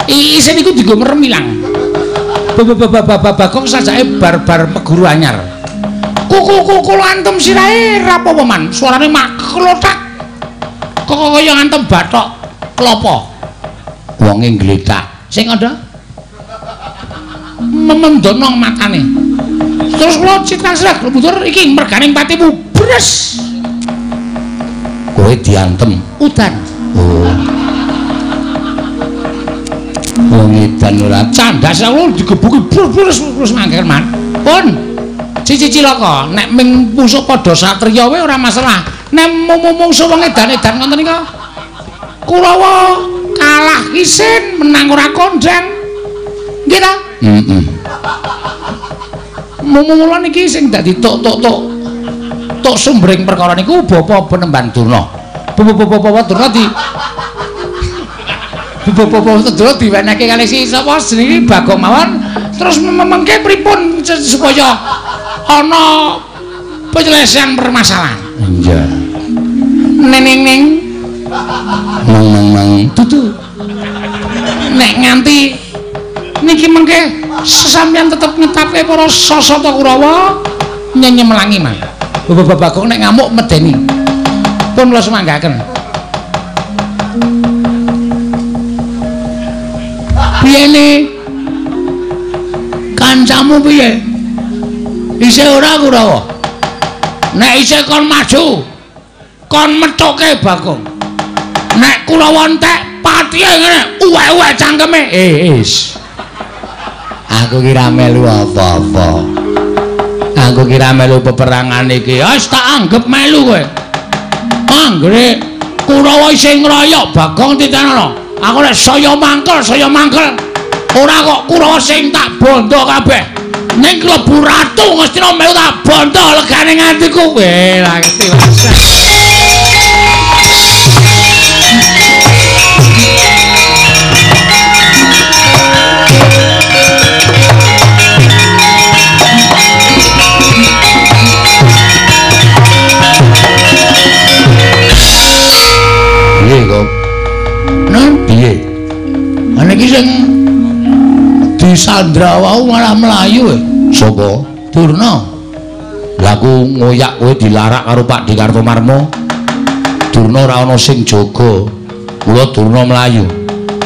Isin iku dienggo merem ilang. Bagong sajake bar-bar meguru anyar. Kuku kula antem sirahe ra apa-apa man. Suarane maklothak. Kok kaya ngantem bathok klopo. Wonge ngletak. Sing ada memendonong matane. Terus kula citra sirah mundur iki merganing patimu bres. Kowe diantem udan. Oh. Wong edan ora candas aku digebuki brus brus mangker man. Pun cici cilaka nek ming mungsuh padha satriya wae ora masalah. Nek mungsuh wong edan-edan ngoten nika Kurawa kalah isin menang ora kondang. Nggih ta? Heeh. Mula niki sing dadi tok sumbering perkara niku Bapak Penemban Durna. Bapak Durna di Bapak Durna diwenehke kalih si sapa jenenge Bagong mawon terus mengke pripun supaya ana Penyelesaian permasalahan. Iya. Neneng neng. Nang nang nang. Dudu. Nek nganti niki mengke sesampeyan tetep ngetapke para sasata Kurawa nyenyemelangi mah. Bapak Bagong nek ngamuk medeni. Pun kula sumanggaken. Piye kancamu piye? Isih ora Kurawa? Nek isih kon maju, kon methuke Bagong. Nek Kurawa entek patihe ngene, uwek-uwek cangkeme. Is. Aku kira melu apa-apa. Aku kira melu peperangan iki. Wis tak anggep melu kowe. Anggere Kurawa isih ngroyok Bagong titenono. Aku nek saya mangkel, saya mangkel. Ora kok Kurawa sing tak bondo kabeh. Ning klebu ratu Ngastina melu tak bondo legane atiku. Weh, lah ngerti piye kok? Nang piye? Ana iki sing disandra wau malah mlayu. Sapa? Durna. Lah aku ngoyak kowe dilarak karo Pak Di Kartomarmo. Durna ora ana sing jaga. Mula Durna mlayu.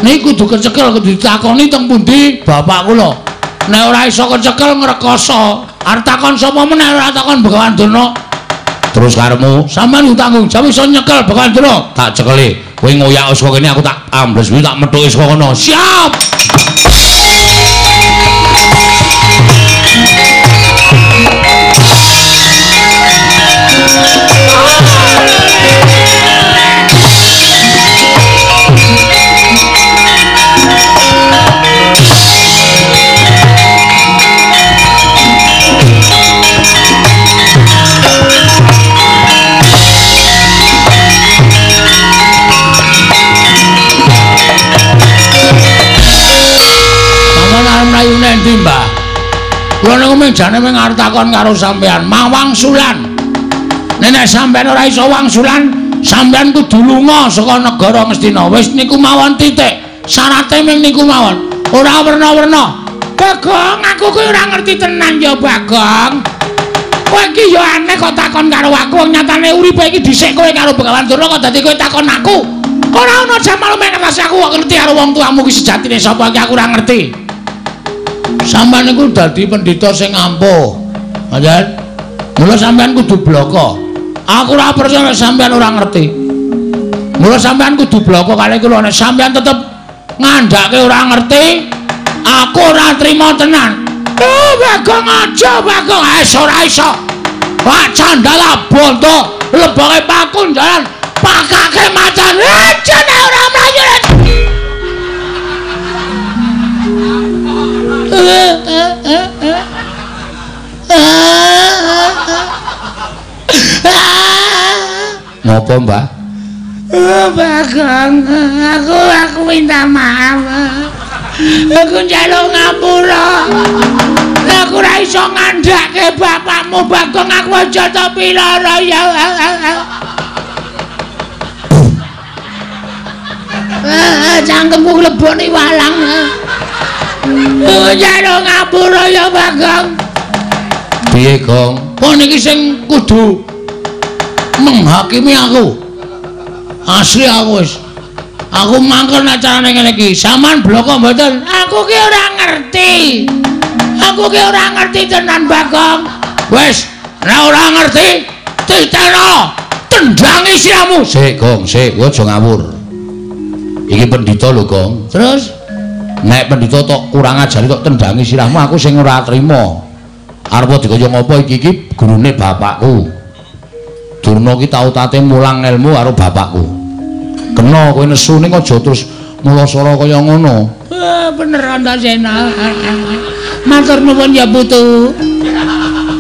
Niki kudu kecekel, kudu ditakoni teng pundi bapak kula. Nek ora iso kecekel ngrekoso. Arep takon sapa meneh ora takon Begawan Durna. Terus karepmu sampean tanggung jawab iso nyekel Begawan Durna. Tak cekeli. Kowe ngoyak saka kene aku tak ambles kuwi tak methuki saka kono. Siap. Endi, Mbah? Kula niku mejane mung arep takon karo sampean, mawangsulan. Nek sampean ora iso wangsulan, sampean kudu lunga saka negara Ngastina. Wis niku mawon titik. Syarate mung niku mawon. Ora werna-werna. Bagong, aku kuwi ora ngerti tenan ya, Bagong. Kowe iki ya aneh kok takon karo aku, wong nyatane uripe iki dhisik kowe karo Begawan Durna kok dadi kowe takon aku. Ora ana jamal mek ngerti aku kok ngerti karo wong tuamu ki sejatine sapa iki aku ora ngerti. Sampeyan niku dadi pendhita sing ampuh. Ngoten. Mula sampeyan kudu bloko. Aku ora percaya nek sampeyan ora ngerti. Mula sampeyan kudu bloko kali kula nek sampeyan tetep ngandhake ora ngerti, aku ora trima tenan. Oh, Bagong aja, Bagong. Wis ora iso. Wah, candala bondo, leboke pakunjaran, pakake macan. Aja nek ora mlayu. Ngopo, Mbah? Bagong, aku minta maaf. Aku njaluk ngapura. Aku ora iso ngandhake bapakmu, Bagong. Aku aja to piloro ya. Cangkemku klebone walang. Njaluk ngapura ya, Bagong. Piye, Gong? Oh niki sing kudu menghakimi aku. Asli aku wis. Aku mangkel nek carane ngene iki. Sampeyan bloko mboten? Aku ki ora ngerti. Aku ki ora ngerti tenan, Bagong. Wis, nek ora ngerti, titeno, tendangi siramu. Sik, Gong, sik, kowe aja ngawur. Iki pendhita lho, Gong. Terus nek pendhita tok kurang ajari tok tendangi sirahmu, aku sing ora trima. Arep dikaya ngopo iki iki gurune bapakku. Durna ki tau tate mulang ilmu karo bapakku. Kena kowe nesu ning aja terus mulasara kaya ngono. Bener Antasena. Matur nuwun ya Putu.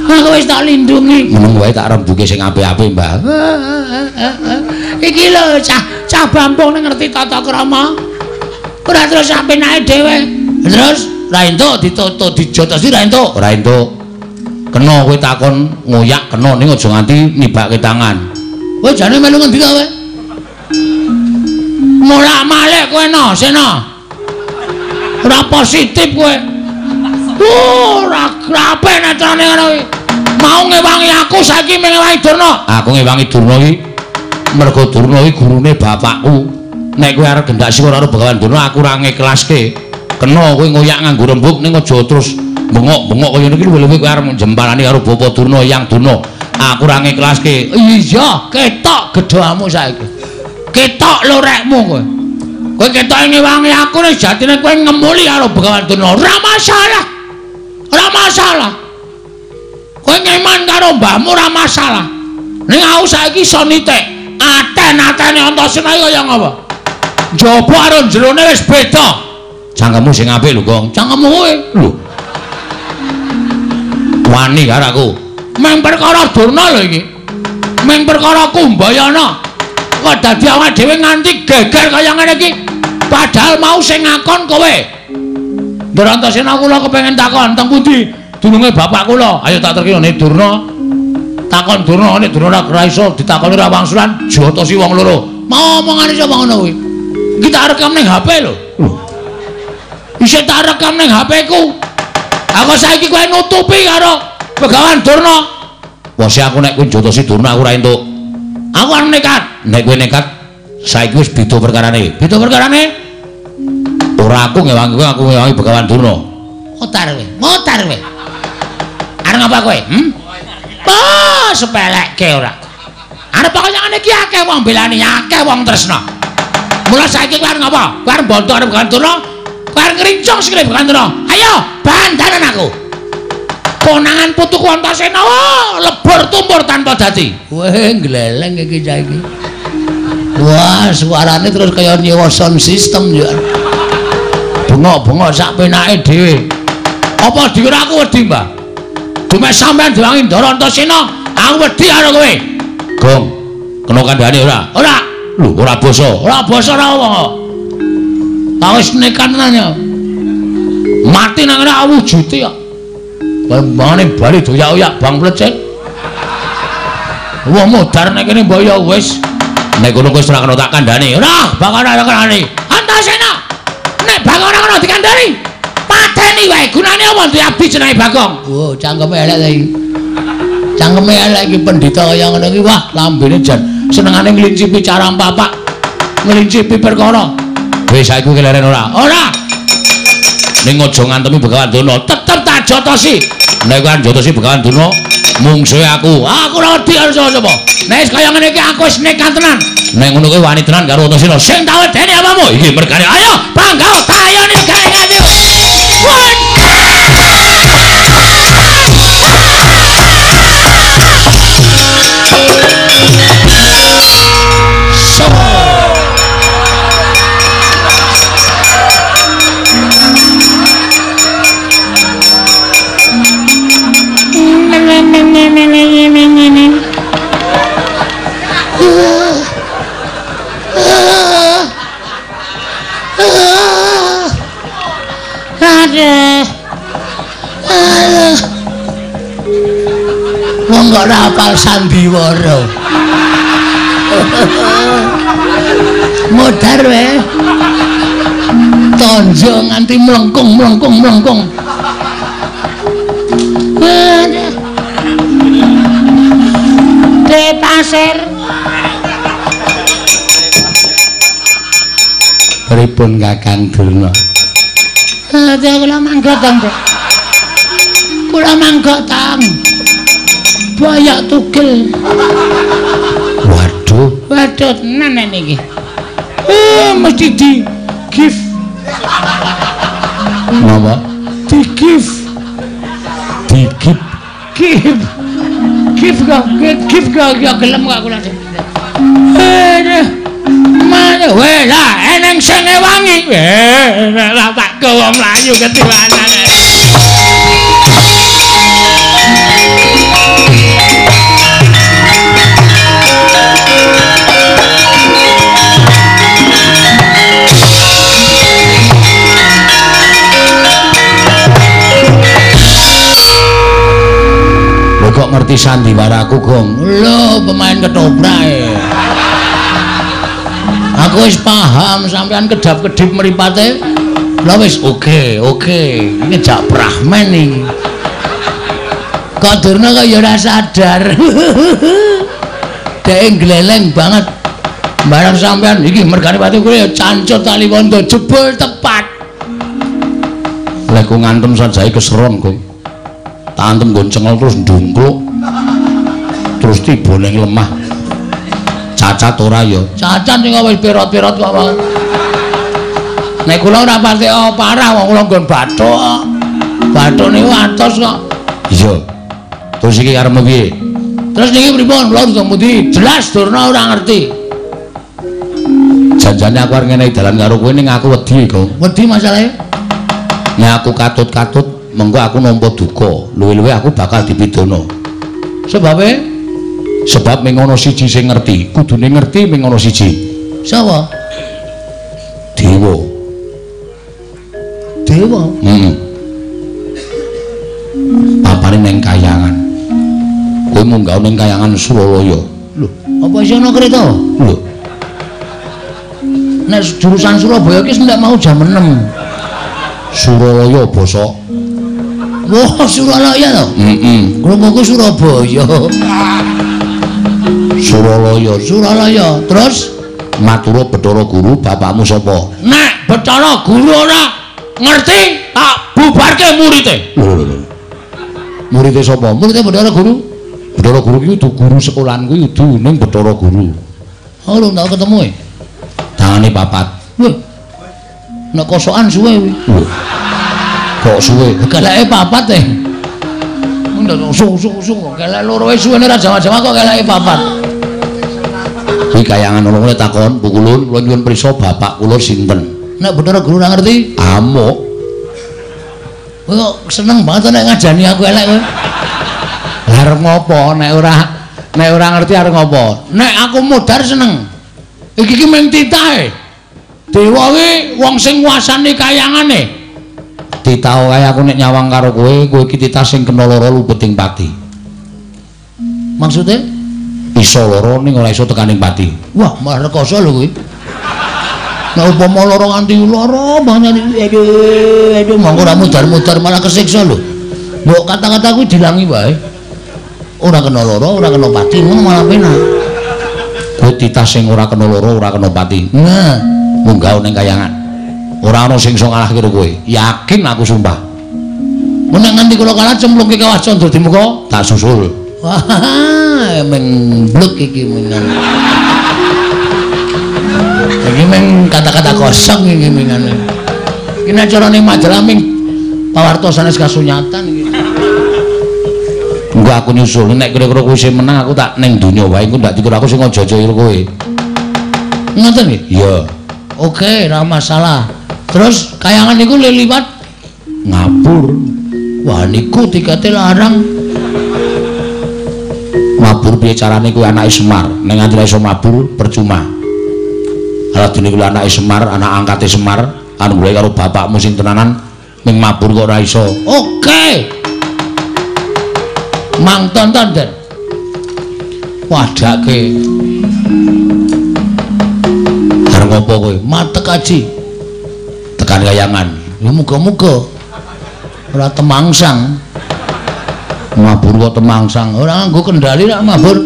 Aku wis tak lindungi. Meneng wae tak rembuke sing apik-apik, Mbah. Iki lho cah Bampung ning ngerti tata krama. Ora terus apenake dhewe. Terus ra entuk ditoto dijotosi ra entuk. Ora entuk. Kena kowe takon ngoyak kena ning aja nganti nibake tangan. Kowe jane melu ngendi ta kowe? Molak-malik kowe no, Sena. Ora positif kowe. Ora apik netrane ngono kuwi. Mau ngewangi aku saiki ngewangi Durna. Aku ngewangi Durna iki mergo Durna iki gurune bapakku. Nek kowe arep gendak siwa karo Begawan Durna aku ora ngiklaske. Kena kowe ngoyak nganggo rembug ning aja terus bengok-bengok kaya ngene iki luwih-luwih kowe arep jemparani karo Bapak Durna Yang Durna. Aku ora ngiklaske. Iya, ketok gedhamu saiki. Ketok lorekmu kowe. Kowe ketoke ngewangi aku nek jatine kowe ngemuli karo Begawan Durna. Ora masalah. Ora masalah. Kowe ngeman karo mbahmu ora masalah. Ning aku saiki iso nitik. Aten-atene Antasena iki kaya ngapa? Njaba karo jerone wis beda. Cangkemmu sing apik lho, Gong. Cangkemmu kowe. Lho. Wani karo aku. Meng perkara Durna lho iki. Meng perkara Kumbayana. Kok dadi awake dhewe nganti geger kaya ngene iki. Padahal mau sing ngakon kowe. Ndara Antasena kula kepengin takon teng pundi dununge bapak kula. Ayo tak terki ngene Durna. Takon Durna nek Durna ora iso ditakoni ora wangsulan jotosi wong loro. Mau omongane sapa ngono kuwi? Iki tak rekam ning HP lho. Isih tak rekam ning HP ku. Aku saiki kowe nutupi karo Begawan Durna. Wes aku nek kowe jotosi Durna aku ora entuk. Aku arep nekat. Nek kowe nekat saiki wis beda perkarane. Beda perkarane? Ora aku ngewangi kowe, aku ngewangi Begawan Durna. Ngotar kowe, ngotar kowe. Arep ngapa kowe? Oh, sepelekke ora. Arep pokoke ngene iki akeh wong belani, akeh wong tresna. Mula saiki kowe arep ngapa? Kowe arep mbontok arep Begawan Durna? Kowe arep ngrincung sikile Begawan Durna. Ayo, bandanan aku. Konangan putuku Antasena, oh, lebur tumpur tanpa dadi. Weh, gleleng iki saiki. Wah, suarane terus kaya nyewa sound system ya. Bengok-bengok sak penake dhewe. Apa dikira aku wedi, Mbah? Dume sampean diwangi Ndara Antasena, aku wedi karo kowe. Gong, kena kandhane ora? Ora. Lho, ora basa. Ora basa ora apa kok. Ta wis nekat tenan ya. Mati nang ngene wujude kok. Bambane bali doyak-oyak bang plecet. Wong modar nek kene mbok ya wis. Nek kono wis ora kena tak kandhane. Ora, bakal ora kandhane. Antasena. Nek bakal ora kena dikandhani, pateni wae. Gunane apa duwe abdi jenenge Bagong? Wo, cangkeme elek ta iki. Cangkeme elek iki pendhita kaya ngono iki. Wah, lambene jan senengane nglincipi carang papak. Nglincipi perkara. Wis saiki keleren ora? Ora. Ning aja ngantemi Begawan Durna, tetep tak jotosi. Nek kowe jotosi Begawan Durna, mungsuhe aku. Aku ora wedi karo sapa-sapa. Nek wis kaya ngene iki aku wis nekat tenan. Nek ngono kuwi wani tenan karo Antasena. Sing tak wedeni apamu? Iki mergane. Ayo, bangga tayone gawe nganti. Wong kok ora hafal sandiwara. Modar wae. Tonjo nganti mlengkung mlengkung mlengkung. De pasir. Pripun Kakang Durna? Kula mangga teng. Kula mangga teng. Boyok tugel. Waduh. Waduh tenan niki. Mesti di gift. Napa? Di gift. Di gift. Gift. Gift kok, gift kok ya gelem kok kula. Mana weh lah eneng sing ngewangi. Weh lah tak gawa mlayu ketiwanan. ngerti sandiwaraku, Gong? Lho, pemain ketoprak. Aku wis paham sampean kedap-kedip mripate. Lah wis oke, oke. Ini jak Brahman iki. Kok Durna kok ya ora sadar. Dhek gleleng banget. Barang sampean iki mergane pati kuwi ya cancut Taliwondo jebul tepat. Lek ku ngantem sajae keseron, Gong. Tak antem nggon cengel terus ndungkluk. Terus tiba ning lemah. Cacat ora ya? Cacat sing wis pirot-pirot kok. Nek kula ora pati parah wong kula nggon bathuk. Bathuk niku atos kok. Iya. Terus iki arep piye? Terus niki pripun? Kula kudu pundi? Jelas Durna ora ngerti. Janjane aku arep ngenehi dalan karo kowe ning aku wedi, Gong. Wedi masalahe? Nek aku katut-katut, mengko aku nampa duka. Luwe-luwe aku bakal dipidana. Sebabe? Sebab ming ana siji sing ngerti, kudune ngerti ming ana siji. Sapa? Dewa. Dewa? Heeh. Papane ning kayangan. Kowe munggah ning kayangan Suralaya. Lho, apa isih ana kereta? Lho. Nek jurusan Surabaya iki nek mau jam 6. Suralaya bosok. Wah, Suralaya to? Heeh. Krunguku Surabaya. Suralaya, Suralaya. Terus matura Bathara Guru, bapakmu sapa? Nek Bathara Guru ora ngerti, tak bubarke murite. Lho lho lho. Murite sapa? Murite Bathara Guru. Bathara Guru ki kudu guru sekolahan kuwi kudu ning Bathara Guru. Oh, lho tak ketemu e. Tangane papat. Wah. Nek kosokan suwe kuwi. Lho. Kok suwe? Keleke papat e. Ndak usung-usung kok kelek loro wae suwene ora jawa-jawa kok keleke papat. Kuwi kayangan ana ngene takon, "Bu Kulun, kula nyuwun prisa bapak kula sinten?" Nek Bathara Guru ora ngerti, amuk. Kowe kok seneng banget nek ngajani aku elek kowe. Lah arep ngopo nek ora ngerti arep ngopo? Nek aku modar seneng. Iki ki mung titahe. Dewa kuwi wong sing nguasani kayangane. Titah kae aku nek nyawang karo kowe, kowe iki titah sing kena lara lubeting pati. Maksude? Iso lara ning ora iso tekaning pati. Wah, malah rekoso lho kuwi. Nek upama lara nganti lara banget aduh, aduh monggo ora mudar-mudar malah kesiksa lho. Mbok kata-kata kuwi dilangi wae. Ora kena lara, ora kena pati, ngono malah penak. Kowe titah sing ora kena lara, ora kena pati. Nah, munggah ning kayangan. Ora ana sing iso ngalahke kowe. Yakin aku sumpah. Mun nek nganti kula kalah cemplungke kawah Candra Dimuka, tak susul. Wah, meng bluk iki mengan. Iki meng kata-kata kosong iki mengan. Iki nek carane majalah ming pawarta sanes kasunyatan iki. Engko aku nyusul nek kira-kira kowe sing menang aku tak ning donya wae engko ndak dikira aku sing aja-aja karo kowe. Ngoten nggih? Iya. Oke, ora masalah. Terus kayangan niku liwat ngabur. Wah, niku tikete larang. Mabur piye carane kuwi anake Semar? Nek nganti iso mabur percuma. Ala dene kuwi anake Semar, anak angkate Semar, anu golek karo bapakmu sing tenanan ning mabur kok ora iso. Oke. Mang tonton, Den. Wadake. Arep ngopo kowe? Matek aji. Tekan kayangan. Ya muga-muga ora temangsang. Mabur kok temangsang. Ora nganggo kendali rak mabur.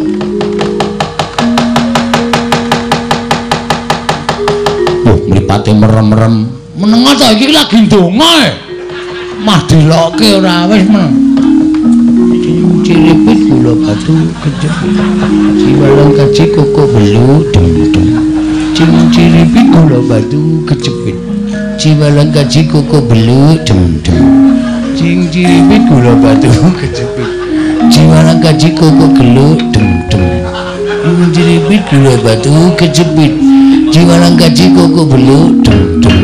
Wah, mripate merem-merem. Meneng ta iki lagi ndonga e. Mah dilokke ora wis meneng. Ciripit gula batu kejepit. Ciwalang kaji koko belu dem-dem. Ciripit gula batu kejepit. Ciwalang kaji koko belu dem-dem. Ciripit gula batu kejepit. Ciwalang kaji koko gelu dem-dem. Ciripit gula batu kejepit. Ciwalang kaji koko belu dem-dem.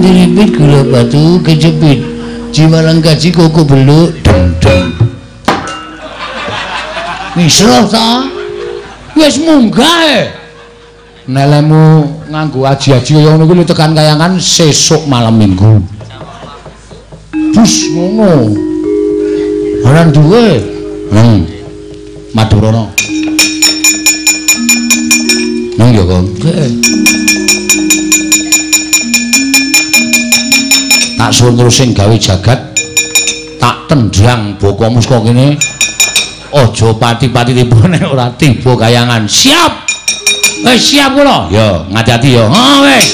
Ciripit gula batu kejepit. Ciwalang kaji koko belu dem-dem. Misro ta? Wis munggah e. Nelemu nganggo aji-aji kaya ngono kuwi tekan kayangan sesuk malam Minggu. Bus ngono. Ora duwe. Madurana. Nang ya kok. Tak suwun terus sing gawe jagat, tak tendang bokomu saka kene. Aja pati-pati tiba nek ora tiba kayangan. Siap. Wis siap kula. Ya, ngati-ati ya. Ha wis.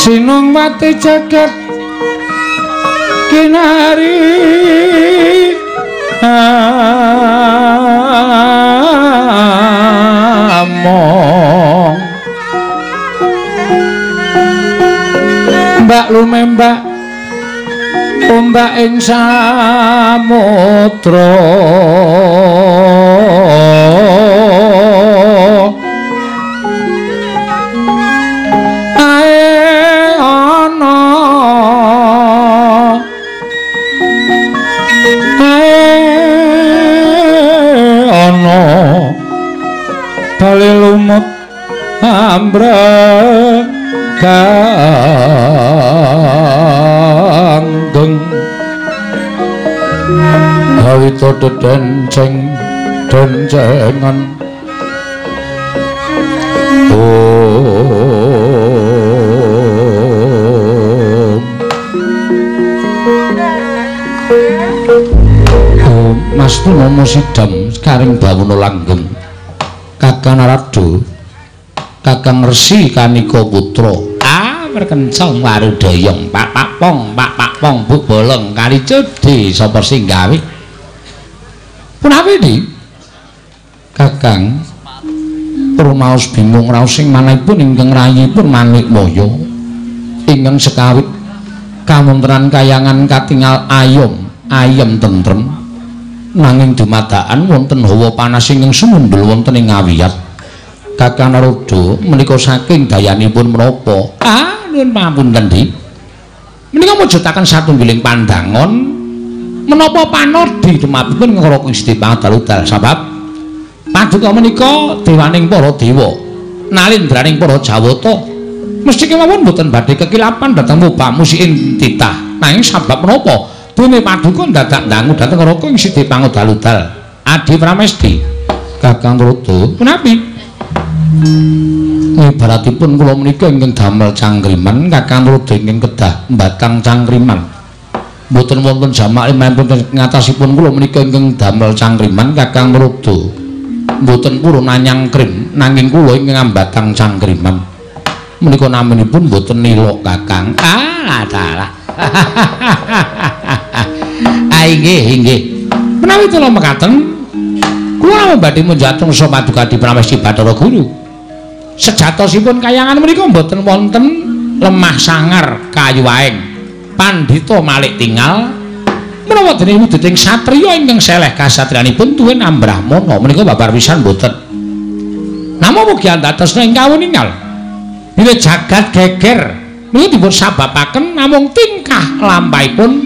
Sinungwati jagat kinari among mbak lumembak ombak ing samudra bali lumut ambrek ganggeng hawita dedenceng dencengan om Mas Tunomo sidam karing bawono langgeng Kakang Narada, Kakang Resi Kanika Putra. Ah, merkencong warudayong, pak pak pong, pak pak pong, bu bolong kali cudi sapa sing gawe? Punawi di Kakang rumaos bingung raos sing manahipun ingkang rayipun Manikmaya ingkang sekawit kawontenan kayangan katingal ayom, ayem tentrem. Nanging dumadakan wonten hawa panas ingkang sumundhul wonten ing ngawiyat. Kakang Narada menika saking dayanipun menapa? Ah, nuwun pangapunten, Dik. Menika mujudaken satunggiling pandangon menapa panodi tumrapipun ngraka Gusti Pangadal-udal sabab paduka menika dewaning para dewa, nalindraning para jawata. Mesti kemawon boten badhe kekilapan dhateng mubah musiin titah. Nanging sabab menapa? Dene paduka dadak ndangu dhateng Raka ing Sidi Pangudal-udal. Adi Pramesti, Kakang Narada, punapi? Ibaratipun kula menika ingkang damel cangkriman, Kakang Narada ingkang kedah mbatang cangkriman. Mboten wonten jamak limangipun ngatasipun kula menika ingkang damel cangkriman, Kakang Narada mboten purun anyangkrim. nanging kula ingkang ambatang cangkriman. Menika naminipun mboten nilok Kakang. Ah, dalah. Ah inggih, inggih. Menawi kula mekaten, kula namung badhe munjatung paduka Adi Pramesti Bathara Guru. Sejatosipun kayangan menika mboten wonten lemah sangar kayuwaing pandhita malik tingal menawa dene wujuding satriya ingkang seleh kasatriyanipun tuwin ambrahmana menika babar pisan mboten. Namung mugi andhatosna ing kawuningal bilih jagat geger menika dipun sababaken namung tingkah lampahipun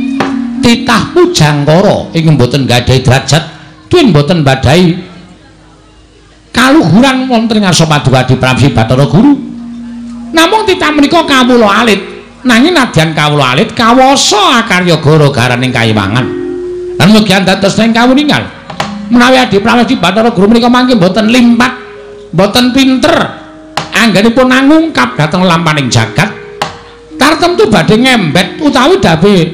titah pujangkara ingkang mboten gadhahi derajat tuwin mboten badhahi kaluhuran wonten ing ngarsa paduka Adi Pramesti Bathara Guru. Namung titah menika kawula alit, nanging nadyan kawula alit kawasa akarya gara-garaning kayiwangan. Lan mugi andados ing kawuningal menawi Adi Pramesti Bathara Guru menika mangke mboten limpat, mboten pinter anggenipun angungkap dhateng lampaning jagat, tartemtu badhe ngembet utawi dabe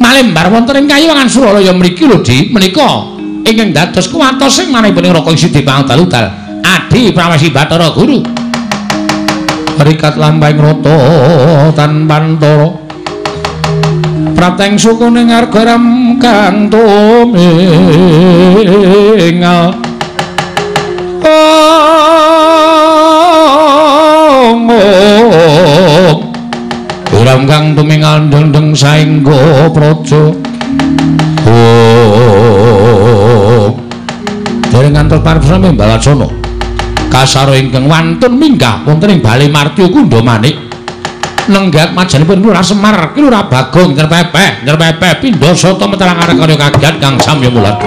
malembar wonten ing kayiwangan Suralaya mriki lho Di. Menika ingkang dados kuwatos sing manahipun ing Raka ing Sidi Pangdal-udal Adi Pramesti Bathara Guru. Rikat lampahing rata tanpantara prateng sukune ngargaram kang tumingal ram kang tumingal dengdeng saengga praja. Dereng ngantos paripurna Balacana kasaro ingkang wantun minggah wonten ing Bale Martya Kundha Manik nenggat majanipun Lurah Semar, Lurah Bagong nyerpepeh nyerpepeh pindha sata meterang karya kagiat kang samya mulat.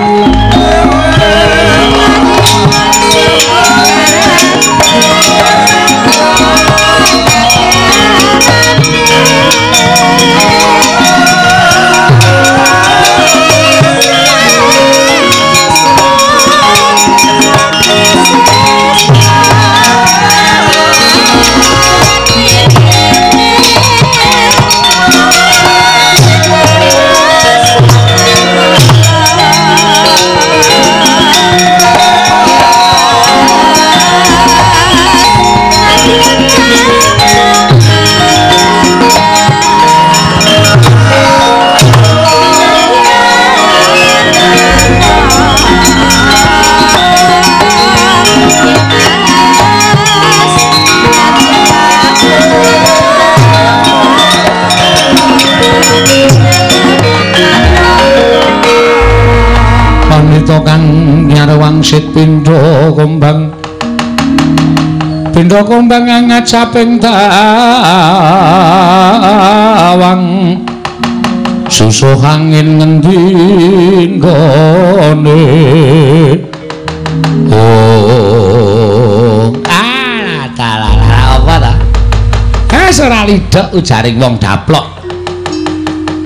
Pandhita kang nyarwangsit pindha kumbang pindha kumbang ngajaping tawang susuh angin ngendi nggone. Oh ah dalah apa ta? Eh ora lidhek ujaring wong daplok.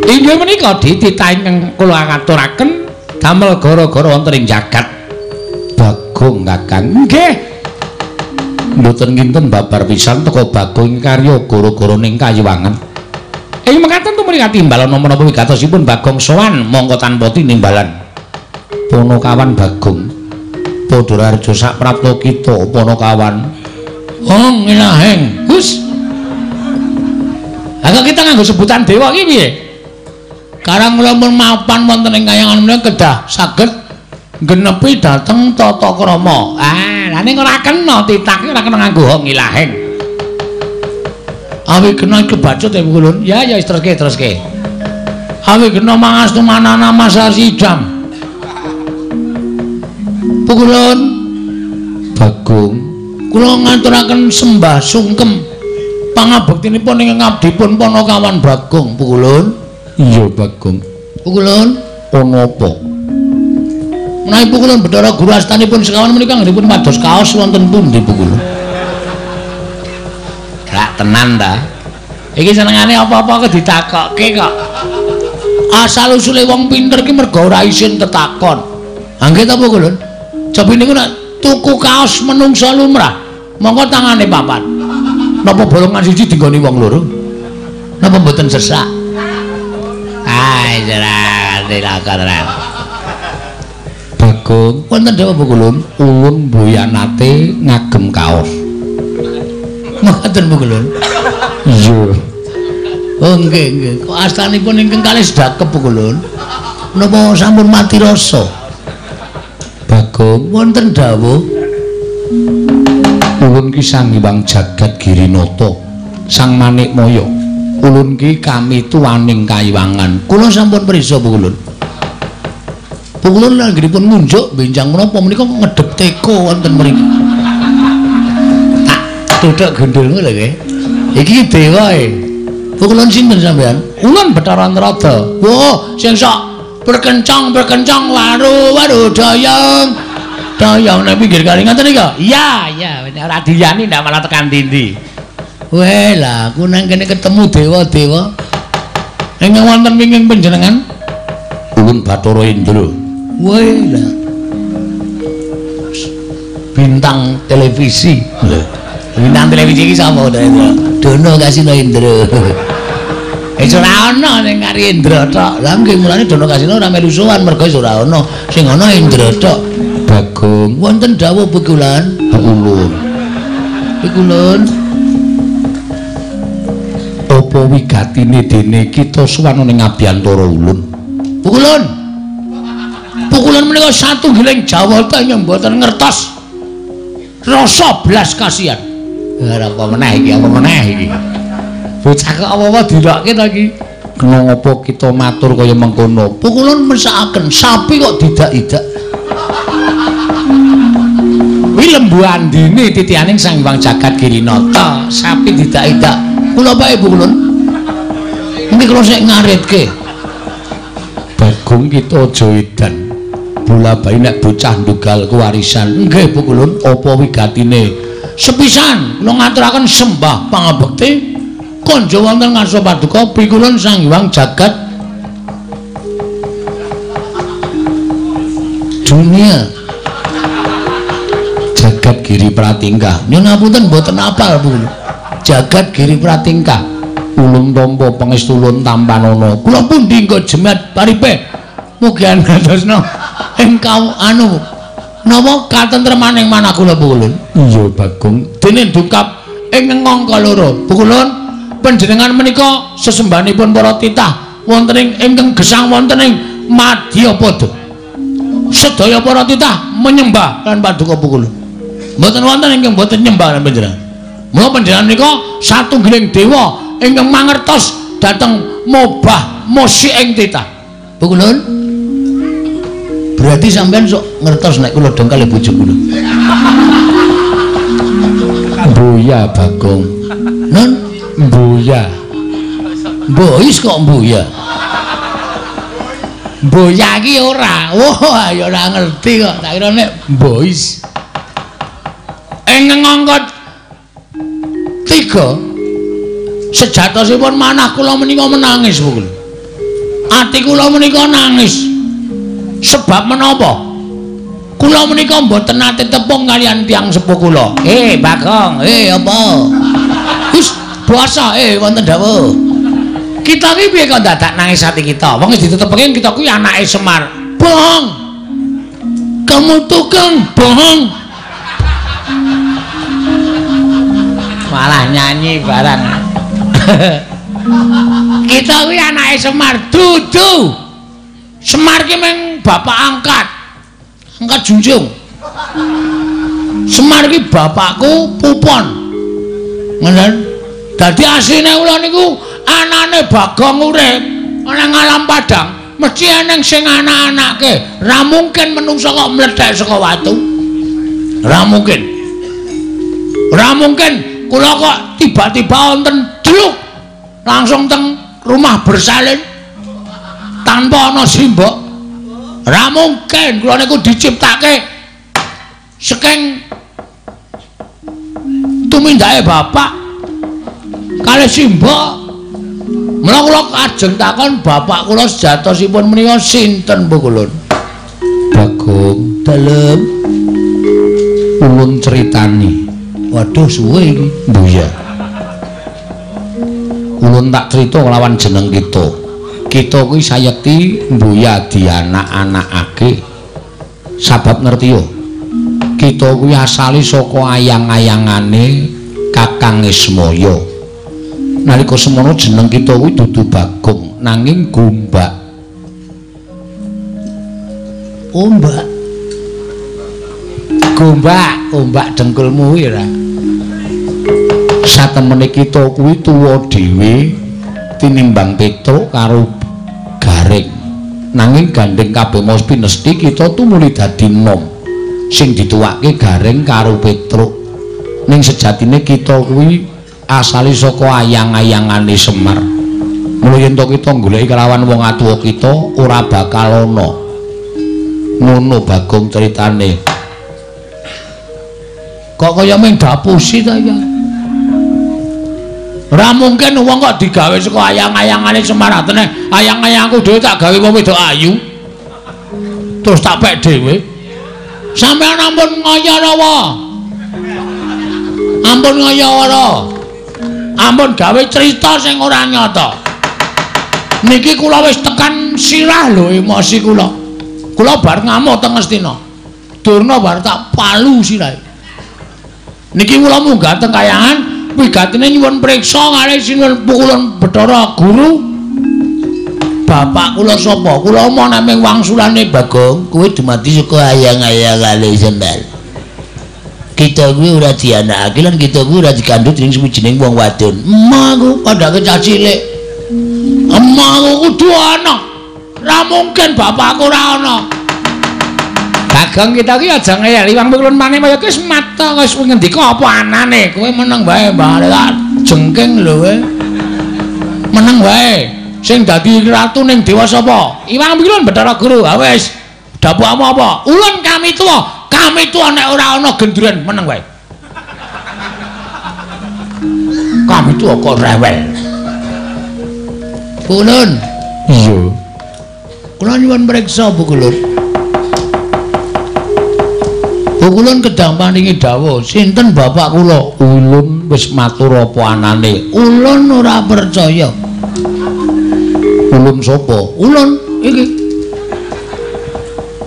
Inggih menika dititah ingkang kula aturaken damel gara-gara wonten ing jagat Bagong Kakang. Nggih. Mboten kinten babar pisan teka Bagong karya gara-gara ning kayiwangan. Ing mekaten tumrih katimbalan menapa wigatosipun Bagong sowan mongko tanpa tinimbalan. Panakawan Bagong padha raharja sak prapta kita Panakawan. Hong ilaheng. Hus. Lah kok kita nganggo sebutan dewa iki piye? Karang kula pun mapan wonten ing kayangan menika kedah saged genepi dhateng tata krama. Ah, lha ning ora kena titah ora kena nganggo hong ilaheng. Awi kena kebacut ya Kulun. Ya ya teruske teruske. Awi kena mangastu manana masasidam. Pukulun Bagong kula ngaturaken sembah sungkem pangabektinipun ingkang abdipun Panakawan Bagong Pukulun. Iya Bagong. Pukulun ana apa? Menawi Pukulun Bathara Guru astanipun sekawan menika anggenipun pados kaos wonten pundi Pukulun? Gak tenan ta? Iki senengane apa-apa kok ditakokke kok. Asal usule wong pinter ki mergo ora isin tetakon. Ha nggih ta Pukulun? Cobi niku nek tuku kaos menungsa lumrah, mongko tangane papat. Napa bolongan siji dinggoni wong loro? Napa mboten sesak? Ai ora dilakon. Bagong Bagong, wonten dawuh Pukulun, ulun mboyanate ngagem kaos. Mekaten Pukulun. Iya. Oh nggih nggih. Kok astanipun ingkang kalih sedakep Pukulun? Napa sampun mati rasa? Bagong, wonten dawuh. Ulun ki Sang Hyang Jagat Girinata, Sang Manikmaya. Ulun ki kami tuwaning kayiwangan. Kula sampun prisa Pukulun. Pukulun anggenipun ngunjuk benjang menapa menika ngedep teko wonten mriki. Tak tuthuk gendulmu lho nggih. Iki dewa e. Pukulun sinten sampean? Ulun Bathara Narada. Wah, sing sok berkencang-berkencang waru-waru dayang. Dayang nang pinggir kali ngoten iki. Iya, iya, ora diyani ndak malah tekan dindi. Weh lah, aku nang kene ketemu dewa-dewa. Ingkang wonten wingking panjenengan? Ulun Bathara Indra. Weh lah. Bintang televisi. Lho. Bintang televisi iki sapa to, Indra? Dono Kasino Indra. Wis ora ana sing kari Indra tok. Lah nggih mulane Dono Kasino ora melu sowan mergo wis ora ana. Sing ana Indra tok. Bagong, wonten dawuh Pukulan? Ulun. Pukulun. Apa wigatine dene kita sowan ning abiyantara ulun? Pukulun. Pukulun menika satunggiling jawata ingkang mboten ngertos rasa blas kasihan. Ora apa meneh iki, apa meneh iki. Bocah kok apa-apa dilokke to iki. Kena ngapa kita matur kaya mengkono? Pukulun mesakaken sapi kok didak-idak. Kuwi lembu andine titianing Sang Hyang Jagat Girinata, sapi didak-idak. Kula pae Pukulun. Niki kula sik ngaritke. Bagong kita aja edan. Bola bali nek bocah ndugal kewarisan. Nggih Pukulun, apa wigatine? Sepisan kula ngaturaken sembah pangabekti konjo wonten ngarsa paduka Pikulun Sang Hyang Jagat Dunia. Jagat Giri Pratingkah. Nyuwun ngapunten mboten apal Pukulun. Jagat Giri Pratingkah. Ulun tampa pangestu ulun tampanana. Kula pundi nggo jemat paripe. Mugi andhosna ingkang anu napa katentremaning manah kula Pukulun. Iya Bagong. Dene dungkap ing angka loro. Pukulun panjenengan menika sesembahanipun para titah wonten ing ingkang gesang wonten ing Madyapada. Sedaya para titah menyembah lan paduka Pukulun. Mboten wonten ingkang mboten nyembah lan panjenengan. Mula panjenengan menika satunggiling dewa ingkang mangertos dhateng mobah musik ing titah. Pukulun, berarti sampean sok ngertos nek kula dongkal bojo kula. Mboya Bagong. Non mboya. Mbois kok mboya. Mboya iki ora. Wah, ya ora ngerti kok. Tak kira nek mbois. Ing angka 3 sejatosipun manah kula menika menangis Pukulun. Ati kula menika nangis. Sebab menapa? Kula menika mboten nate tepung kalian tiyang sepuh kula. Bagong, apa? Wis basa, wonten dawuh. Kita iki piye kok dadak nangis ati kita? Wong wis ditetepke kita kuwi anake Semar. Bohong. Kamu tukang bohong. Malah nyanyi barang. Kita kuwi anake Semar dudu. Semar ki meng bapak angkat. Angkat junjung. Semar ki bapakku Pupon. Ngoten. Dadi asline kula niku anane Bagong urip ana ngalam padang, mesti eneng sing anak-anake. Ra mungkin menungsa kok mlethek saka watu. Ra mungkin. Ra mungkin kula kok tiba-tiba wonten dluk langsung teng rumah bersalin tanpa ana simbok. Ra mungkin kula niku diciptake saking tumindake bapak kalih simbok. Mula kula ajeng takon bapak kula sejatosipun menika sinten Pukulun? Bagong dalem ulun critani. Waduh suwe iki. Mbuya. Ulun tak crita kelawan jeneng kita. Kita kuwi sayekti mbuya dianak-anakake. Sabab ngerti yo, kita kuwi asale saka ayang-ayangane Kakang Ismaya. Nalika semono jeneng kita kuwi dudu Bagong, nanging Gombak. Ombak. Gombak, ombak dengkulmu kuwi ora. Satemene kita kuwi tuwa dhewe tinimbang Petruk karo Gareng. Nanging gandeng kabeh mau pinesti kita tumuli dadi nom sing dituwake Gareng karo Petruk. Ning sejatine kita kuwi asale saka ayang-ayangane Semar. Mula yen to kita goleki kelawan wong atuwa kita ora bakal ana. Ngono Bagong critane. Kok kaya mung dapusi ta ya? Ora mungkin wong kok digawe saka ayang-ayangane Semar. Atene ayang-ayangku dhewe tak gawe wong wedok ayu. Terus tak pek dhewe. Sampeyan ampun ngaya rawa. Ampun ngaya ora. Ampun gawe cerita sing ora nyata. Niki kula wis tekan sirah lho emosi kula. Kula bar ngamuk teng Ngastina. Durna bar tak palu sirahe. Niki kula munggah teng kayangan wigatine nyuwun priksa kalih sinuwun pukulun Bathara Guru. Bapak kula sapa? Kula omong naming wangsulane Bagong, kowe dumadi saka ayang-ayangane Semar. Kita kuwi ora dianakake lan kita kuwi ora dikandhut dening suwijining wong wadon. Emah aku kandhake cah cilik. Emah aku kudu ana. Ora mungkin bapakku ora ana. Bagong kita ki aja ngeyel Iwang Pukulun Manimaya ki wis mata wis ngendika apa anane. Kowe meneng wae Mbah, tak jengking lho kowe. Meneng wae. Sing dadi ratu ning dewa sapa? Iwang Pukulun Bathara Guru. Ha wis. Dapukmu apa? Ulun kami tuwa. Kami tuwa nek ora ana gendruwen meneng wae. Kami tuwa kok rewel. Pukulun. Iya. Kula nyuwun priksa Pukulun. Pukulun kedang paringi dawuh, sinten bapak kula? Ulun wis matur apa anane. Ulun ora percaya. Ulun sapa? Ulun iki.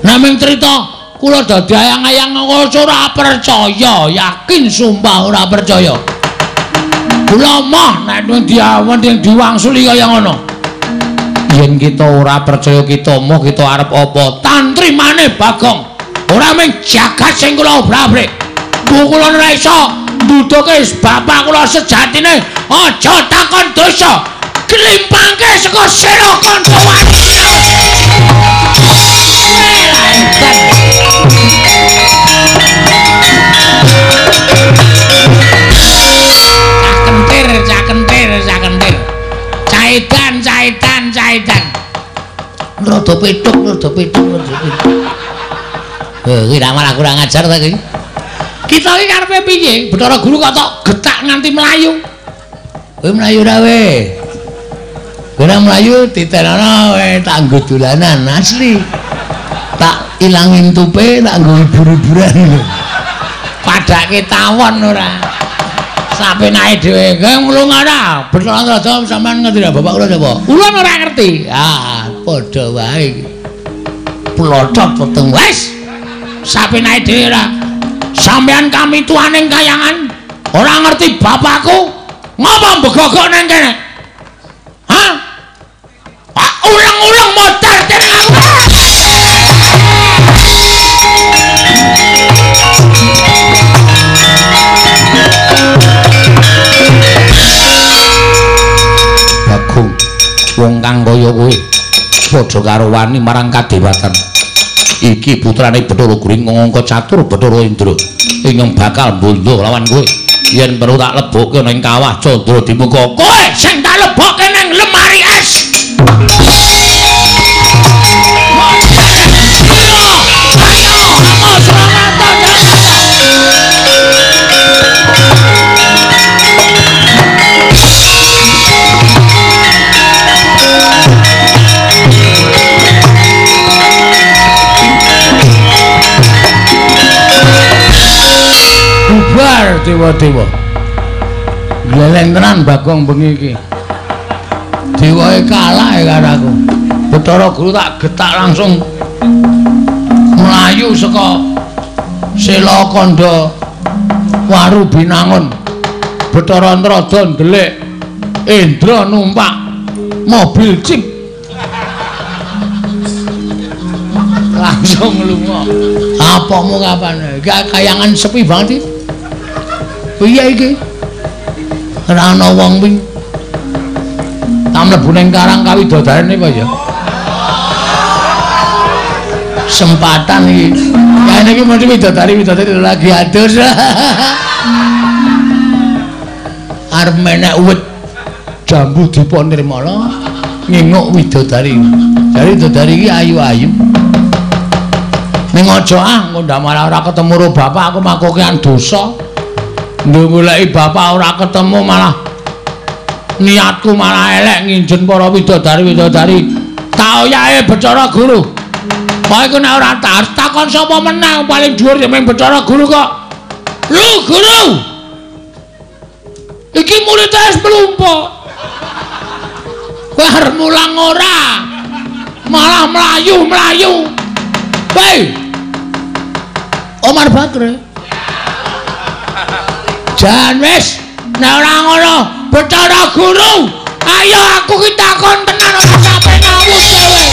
Naming cerita kula dadi ayang-ayang ora percaya, yakin sumpah ora percaya. Kula moh nek diawen diwangsuli kaya ngono. Yen kita ora percaya kita moh kita arep apa? Tantri maneh Bagong. Ora mung jagat sing kula obrak-abrik. Kula ora iso nduduke bapak kula sejatine. Aja takon dosa. Klimpangke saka sira kanca wani. Cah kentir, cah kentir, cah kentir. Caidan, caidan, caidan. Rada petuk, rada petuk, rada petuk. Heh, iki malah kurang ajar ta iki. Kita iki karepe piye? Bathara Guru kok tok getak nganti mlayu. Kowe mlayu ra we? Kowe ora mlayu ditenono we tak nggo dolanan asli. Tak ilangin tupe, tak nggo hibur-hiburan. Padake tawon ora. Sapenake dhewe. Kowe mlunga ora? Bathara Raja sampean ngerti ra bapak kula sapa? Ulun ora ngerti. Ah, padha wae iki. Plotot weteng wis. Sapenake dhewe ora. Sampean kami tuaning kayangan ora ngerti bapakku ngapa mbegogok nang kene? Hah? Ah, ulang-ulang modar dening aku. Bagong, wong kang kaya kowe padha karo wani marang kadewatan. Iki putrane Bathara Guru ngangka catur Bathara Indra ingkang bakal mbondo lawan kowe. Yen perlu tak lebokke ning kawah Candra Dimuka. Kowe sing tak lebokke ning lemari es. Ayo, ayo, selamat. Bubar dewa-dewa. Gleleng tenan Bagong bengi iki. Dewae kalah ya karo aku. Bathara Guru tak getak langsung Mlayu saka Sela Kandha Waru Binangun. Bathara Antrada ndelik Indra numpak mobil jeep. Langsung lunga. Apamu kapan? Kayangan sepi banget iki. Piye iki? Ora ana wong kuwi. Tak mlebu ning karang kawidodarene apa ya? Sempatan iki. Kene iki mesti widodari-widodari lagi adus. Arep menek uwit jambu dipa nirmala nginguk widodari. Jare widodari iki ayu-ayu. Ning aja ah engko ndak malah ora ketemu karo bapak aku makokean dosa. Nduk goleki bapak ora ketemu malah niatku malah elek nginjen para widodari-widodari. Tak oyahe Bathara Guru. Pokoke iku nek ora takon sapa menang paling dhuwur ya mung Bathara Guru kok. Lu guru. Iki murid wis mlumpuk. Kowe arep mulang ora? Malah mlayu-mlayu. Woi. Omar Bakri. Jan wis nek ora ngono Bathara Guru, ayo aku ki takon tenan ora sampe ngawur kowe.